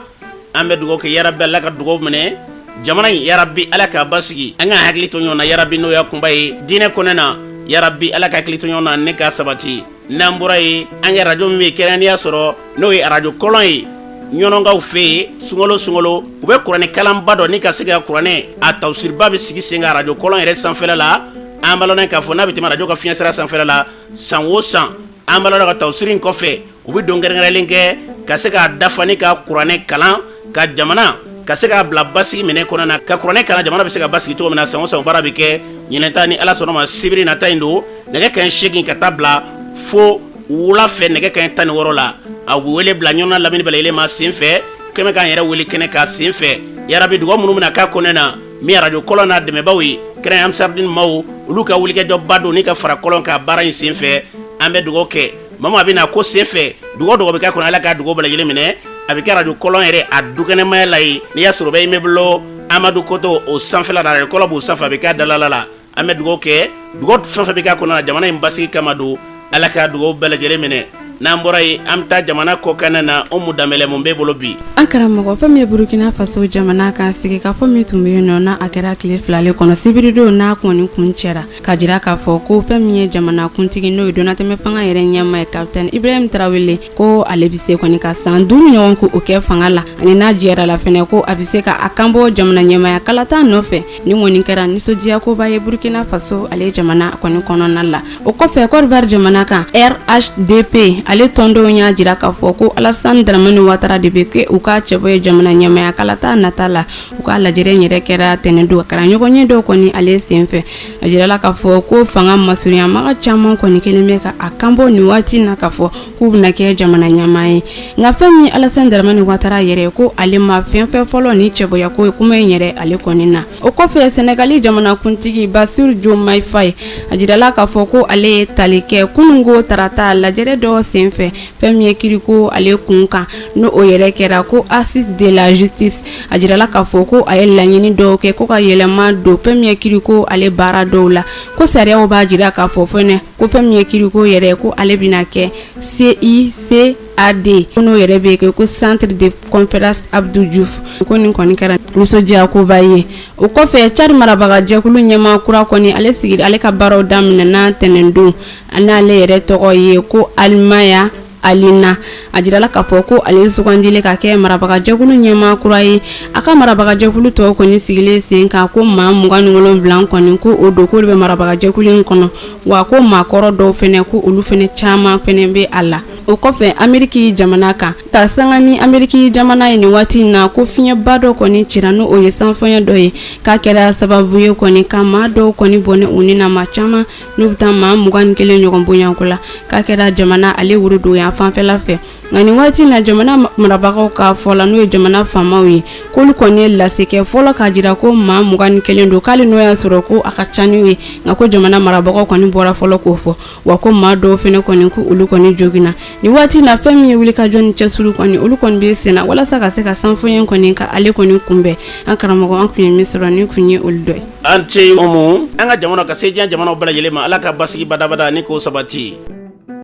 An bɛ dugawu kɛ, yarabi Ala ka dugawu minɛ jamana in, yarabi Ala k'a basigi, an ka hakili to ɲɔgɔn na, yarabi n'o y'a kunba ye diinɛ kɔnɔna na, yarabi Ala ka hakili to ɲɔgɔn na ne k'a sabati. N'an bɔra yen, an ka arajo min bɛ kɛrɛnkɛrɛnnenya sɔrɔ, n'o ye arajo kɔlɔn ye ɲɔnɔnkaw fɛ yen, sunkalo sunkalo u bɛ kuranɛ kalanba dɔ ni ka se ka kuranɛ a tafsiriba bɛ sigi sen kan arajo kɔlɔn yɛrɛ sanfɛla la. An b'a lɔn k'a fɔ n'a bɛ tɛmɛ arajo ka fiɲɛsira sanfɛla la san o san, an b'a lɔn ka tafsiri in kɔfɛ, u bɛ don kɛrɛnkɛrɛnlen kɛ ka se k'a dafa ni ka kuranɛ kalan ka jamana ka se k'a bila basigi minɛ kɔnɔna na, ka kuranɛ kalan jamana bɛ se ka basigi cogo min na. San o san baara bɛ kɛ. Ɲinɛ ta, ni Ala sɔnna ma, sibiri nata in don, nɛgɛ kanɲɛ 8 ka taa bila fo wula fɛ nɛgɛ kanɲɛ 16 la, a bɛ wele bila ɲɔnɔ lamini bɛɛ lajɛlen ma sen fɛ kɛmɛ k'an yɛrɛ wele kɛnɛ kan sen fɛ. Yarabi, dugawu minnu bɛna k'a kɔnɔna na, Min arajo kɔlɔn n'a dɛmɛbaaw ye kɛrɛn Ansardine maaw, olu ka wulikajɔba don ni ka fara kɔlɔn ka baara in senfɛ. An bɛ dugawu kɛ mama a bɛna ko senfɛ, dugawu dɔgɔ bɛ k'a kɔnɔ, Ala ka dugawu bɛɛ lajɛlen minɛ. A bɛ kɛ arajo kɔlɔn yɛrɛ a dukɛnɛmaya la ye, n'i y'a sɔrɔ bɛ immeuble Amadu Koto o sanfɛla la, arajo kɔlɔn b'o sanfɛ, a bɛ k'a dalala la. An bɛ dugawu kɛ, dugawu fɛn fɛn bɛ k'a kɔnɔ jamana in basigi kama don, Ala ka dugawu bɛɛ lajɛlen minɛ. N'an bɔra yen, an bɛ taa jamana kɔkan na. Umu Danbɛlɛ, mun b'e bolo bi? An karamɔgɔ, fɛn min ye Burukina Faso jamana ka sigikafɔ min tun bɛ yen nɔ, n'a a kɛra tile 2 le kɔnɔ sibiridon, n'a kɔni kuncɛra k'a jira k'a fɔ ko fɛn min ye jamana kuntigi, n'o ye donnatɛmɛ fanga yɛrɛ ɲɛmaa ye, Capitaine Ibrahim Traoré, ko ale bɛ se kɔni ka san 5 ɲɔgɔn ko o kɛ fanga la, ani n'a jɛra la fɛnɛ, ko a bɛ se ka a kanbɔ jamana ɲɛmaaya kalata nɔfɛ. Nin kɔni kɛra nisɔndiyakoba ye Burukina Faso ale jamana kɔni kɔnɔna la. O kɔfɛ, Côte d'Ivoire jamana kan, RHDP ale tɔndenw y'a jira k'a fɔ ko Alassane Dramane Ouattara de bɛ kɛ u ka cɛbɔ ye jamana ɲɛmaaya kalata nata la. U ka lajɛrɛ yɛrɛ kɛra tɛnɛndon, a kɛra ɲɔgɔnye dɔw kɔni ale senfɛ. A jirala k'a fɔ ko fanga masurunyamaga caman kɔni kelen bɛ ka a kanbɔ nin waati na k'a fɔ k'u bɛna kɛ jamana ɲɛmaa ye. Nka fɛn min Alassane Dramane Ouattara yɛrɛ, ko ale ma fɛn fɛn fɔlɔ ni cɛbɔya ko ye kuma in yɛrɛ ale kɔni na. O kɔfɛ, Senegali jamanakuntigi Bassirou Diomaye Faye, a jirala k'a fɔ ko ale ye tali kɛ kununko tarata lajɛrɛ dɔ senfɛ, fɛn min ye kiriko ale kun kan, n'o o yɛrɛ kɛra ko assise de la justice. A jirala k'a fɔ ko a ye laɲini dɔw kɛ ko ka yɛlɛma don fɛn min ye kiriko ale baara dɔw la, ko sariyaw b'a jira k'a fɔ fɛnɛ ko fɛn min ye kiriko yɛrɛ, ko ale bɛna kɛ CICAD, ko n'o yɛrɛ bɛ kɛ ko centre de conférence Abdou Diouf. Ko nin kɔni kɛra nisɔndiyakoba ye. O kɔfɛ, Tchad marabagajɛkulu ɲɛmaa kura kɔni ale sigira, ale ka baaraw daminɛna tɛnɛndon, n'ale yɛrɛ tɔgɔ ye ko Alimaya Alina. A jirala k'a fɔ ko ale sugandili ka kɛ marabagajɛkulu ɲɛmaa kura ye, a ka marabagajɛkulu tɔw kɔni sigilen sen kan, ko maa 27 kɔni ko o don, k'olu bɛ marabagajɛkulu in kɔnɔ, wa ko maakɔrɔ dɔw fɛnɛ, ko olu fɛnɛ caman fɛnɛ bɛ a la. O kɔfɛ, Ameriki jamana kan, ka sanga ni Ameriki jamana ye nin waati in na, ko fiɲɛba dɔ kɔni cira, n'o o ye sanfɔɲɛ dɔ ye, k'a kɛra sababu ye kɔni ka maa dɔw kɔni bɔnɛ u ni na, maa caman n'u bɛ taa maa 21 ɲɔgɔn bonyanko la, k'a kɛra jamana ale woroduguyan fanfɛla fɛ. Nka nin waati na, jamana marabagaw ka fɔ la, n'o ye jamana faamaw ye, k'olu kɔni ye lase kɛ fɔlɔ k'a jira ko maa 21 don, k'ale n'o y'a sɔrɔ ko a ka ca n'o ye. Nka ko jamana marabagaw kɔni bɔra fɔlɔ k'o fɔ, wa ko maa dɔw fɛnɛ kɔni, ko olu kɔni joginna. Nin waati na, fɛn min ye wulikajɔ ni cɛsiri kɔni, olu kɔni bɛ senna walasa ka se ka sanfɔɲɛ kɔni ka ale kɔni kunbɛn. An karamɔgɔ, an tun ye min sɔrɔ, nin tun ye olu dɔ ye. An ce Umu. An ka jamana ka se diɲɛ jamanaw bɛɛ lajɛlen ma, Ala ka basigi badabada ni k'o sabati.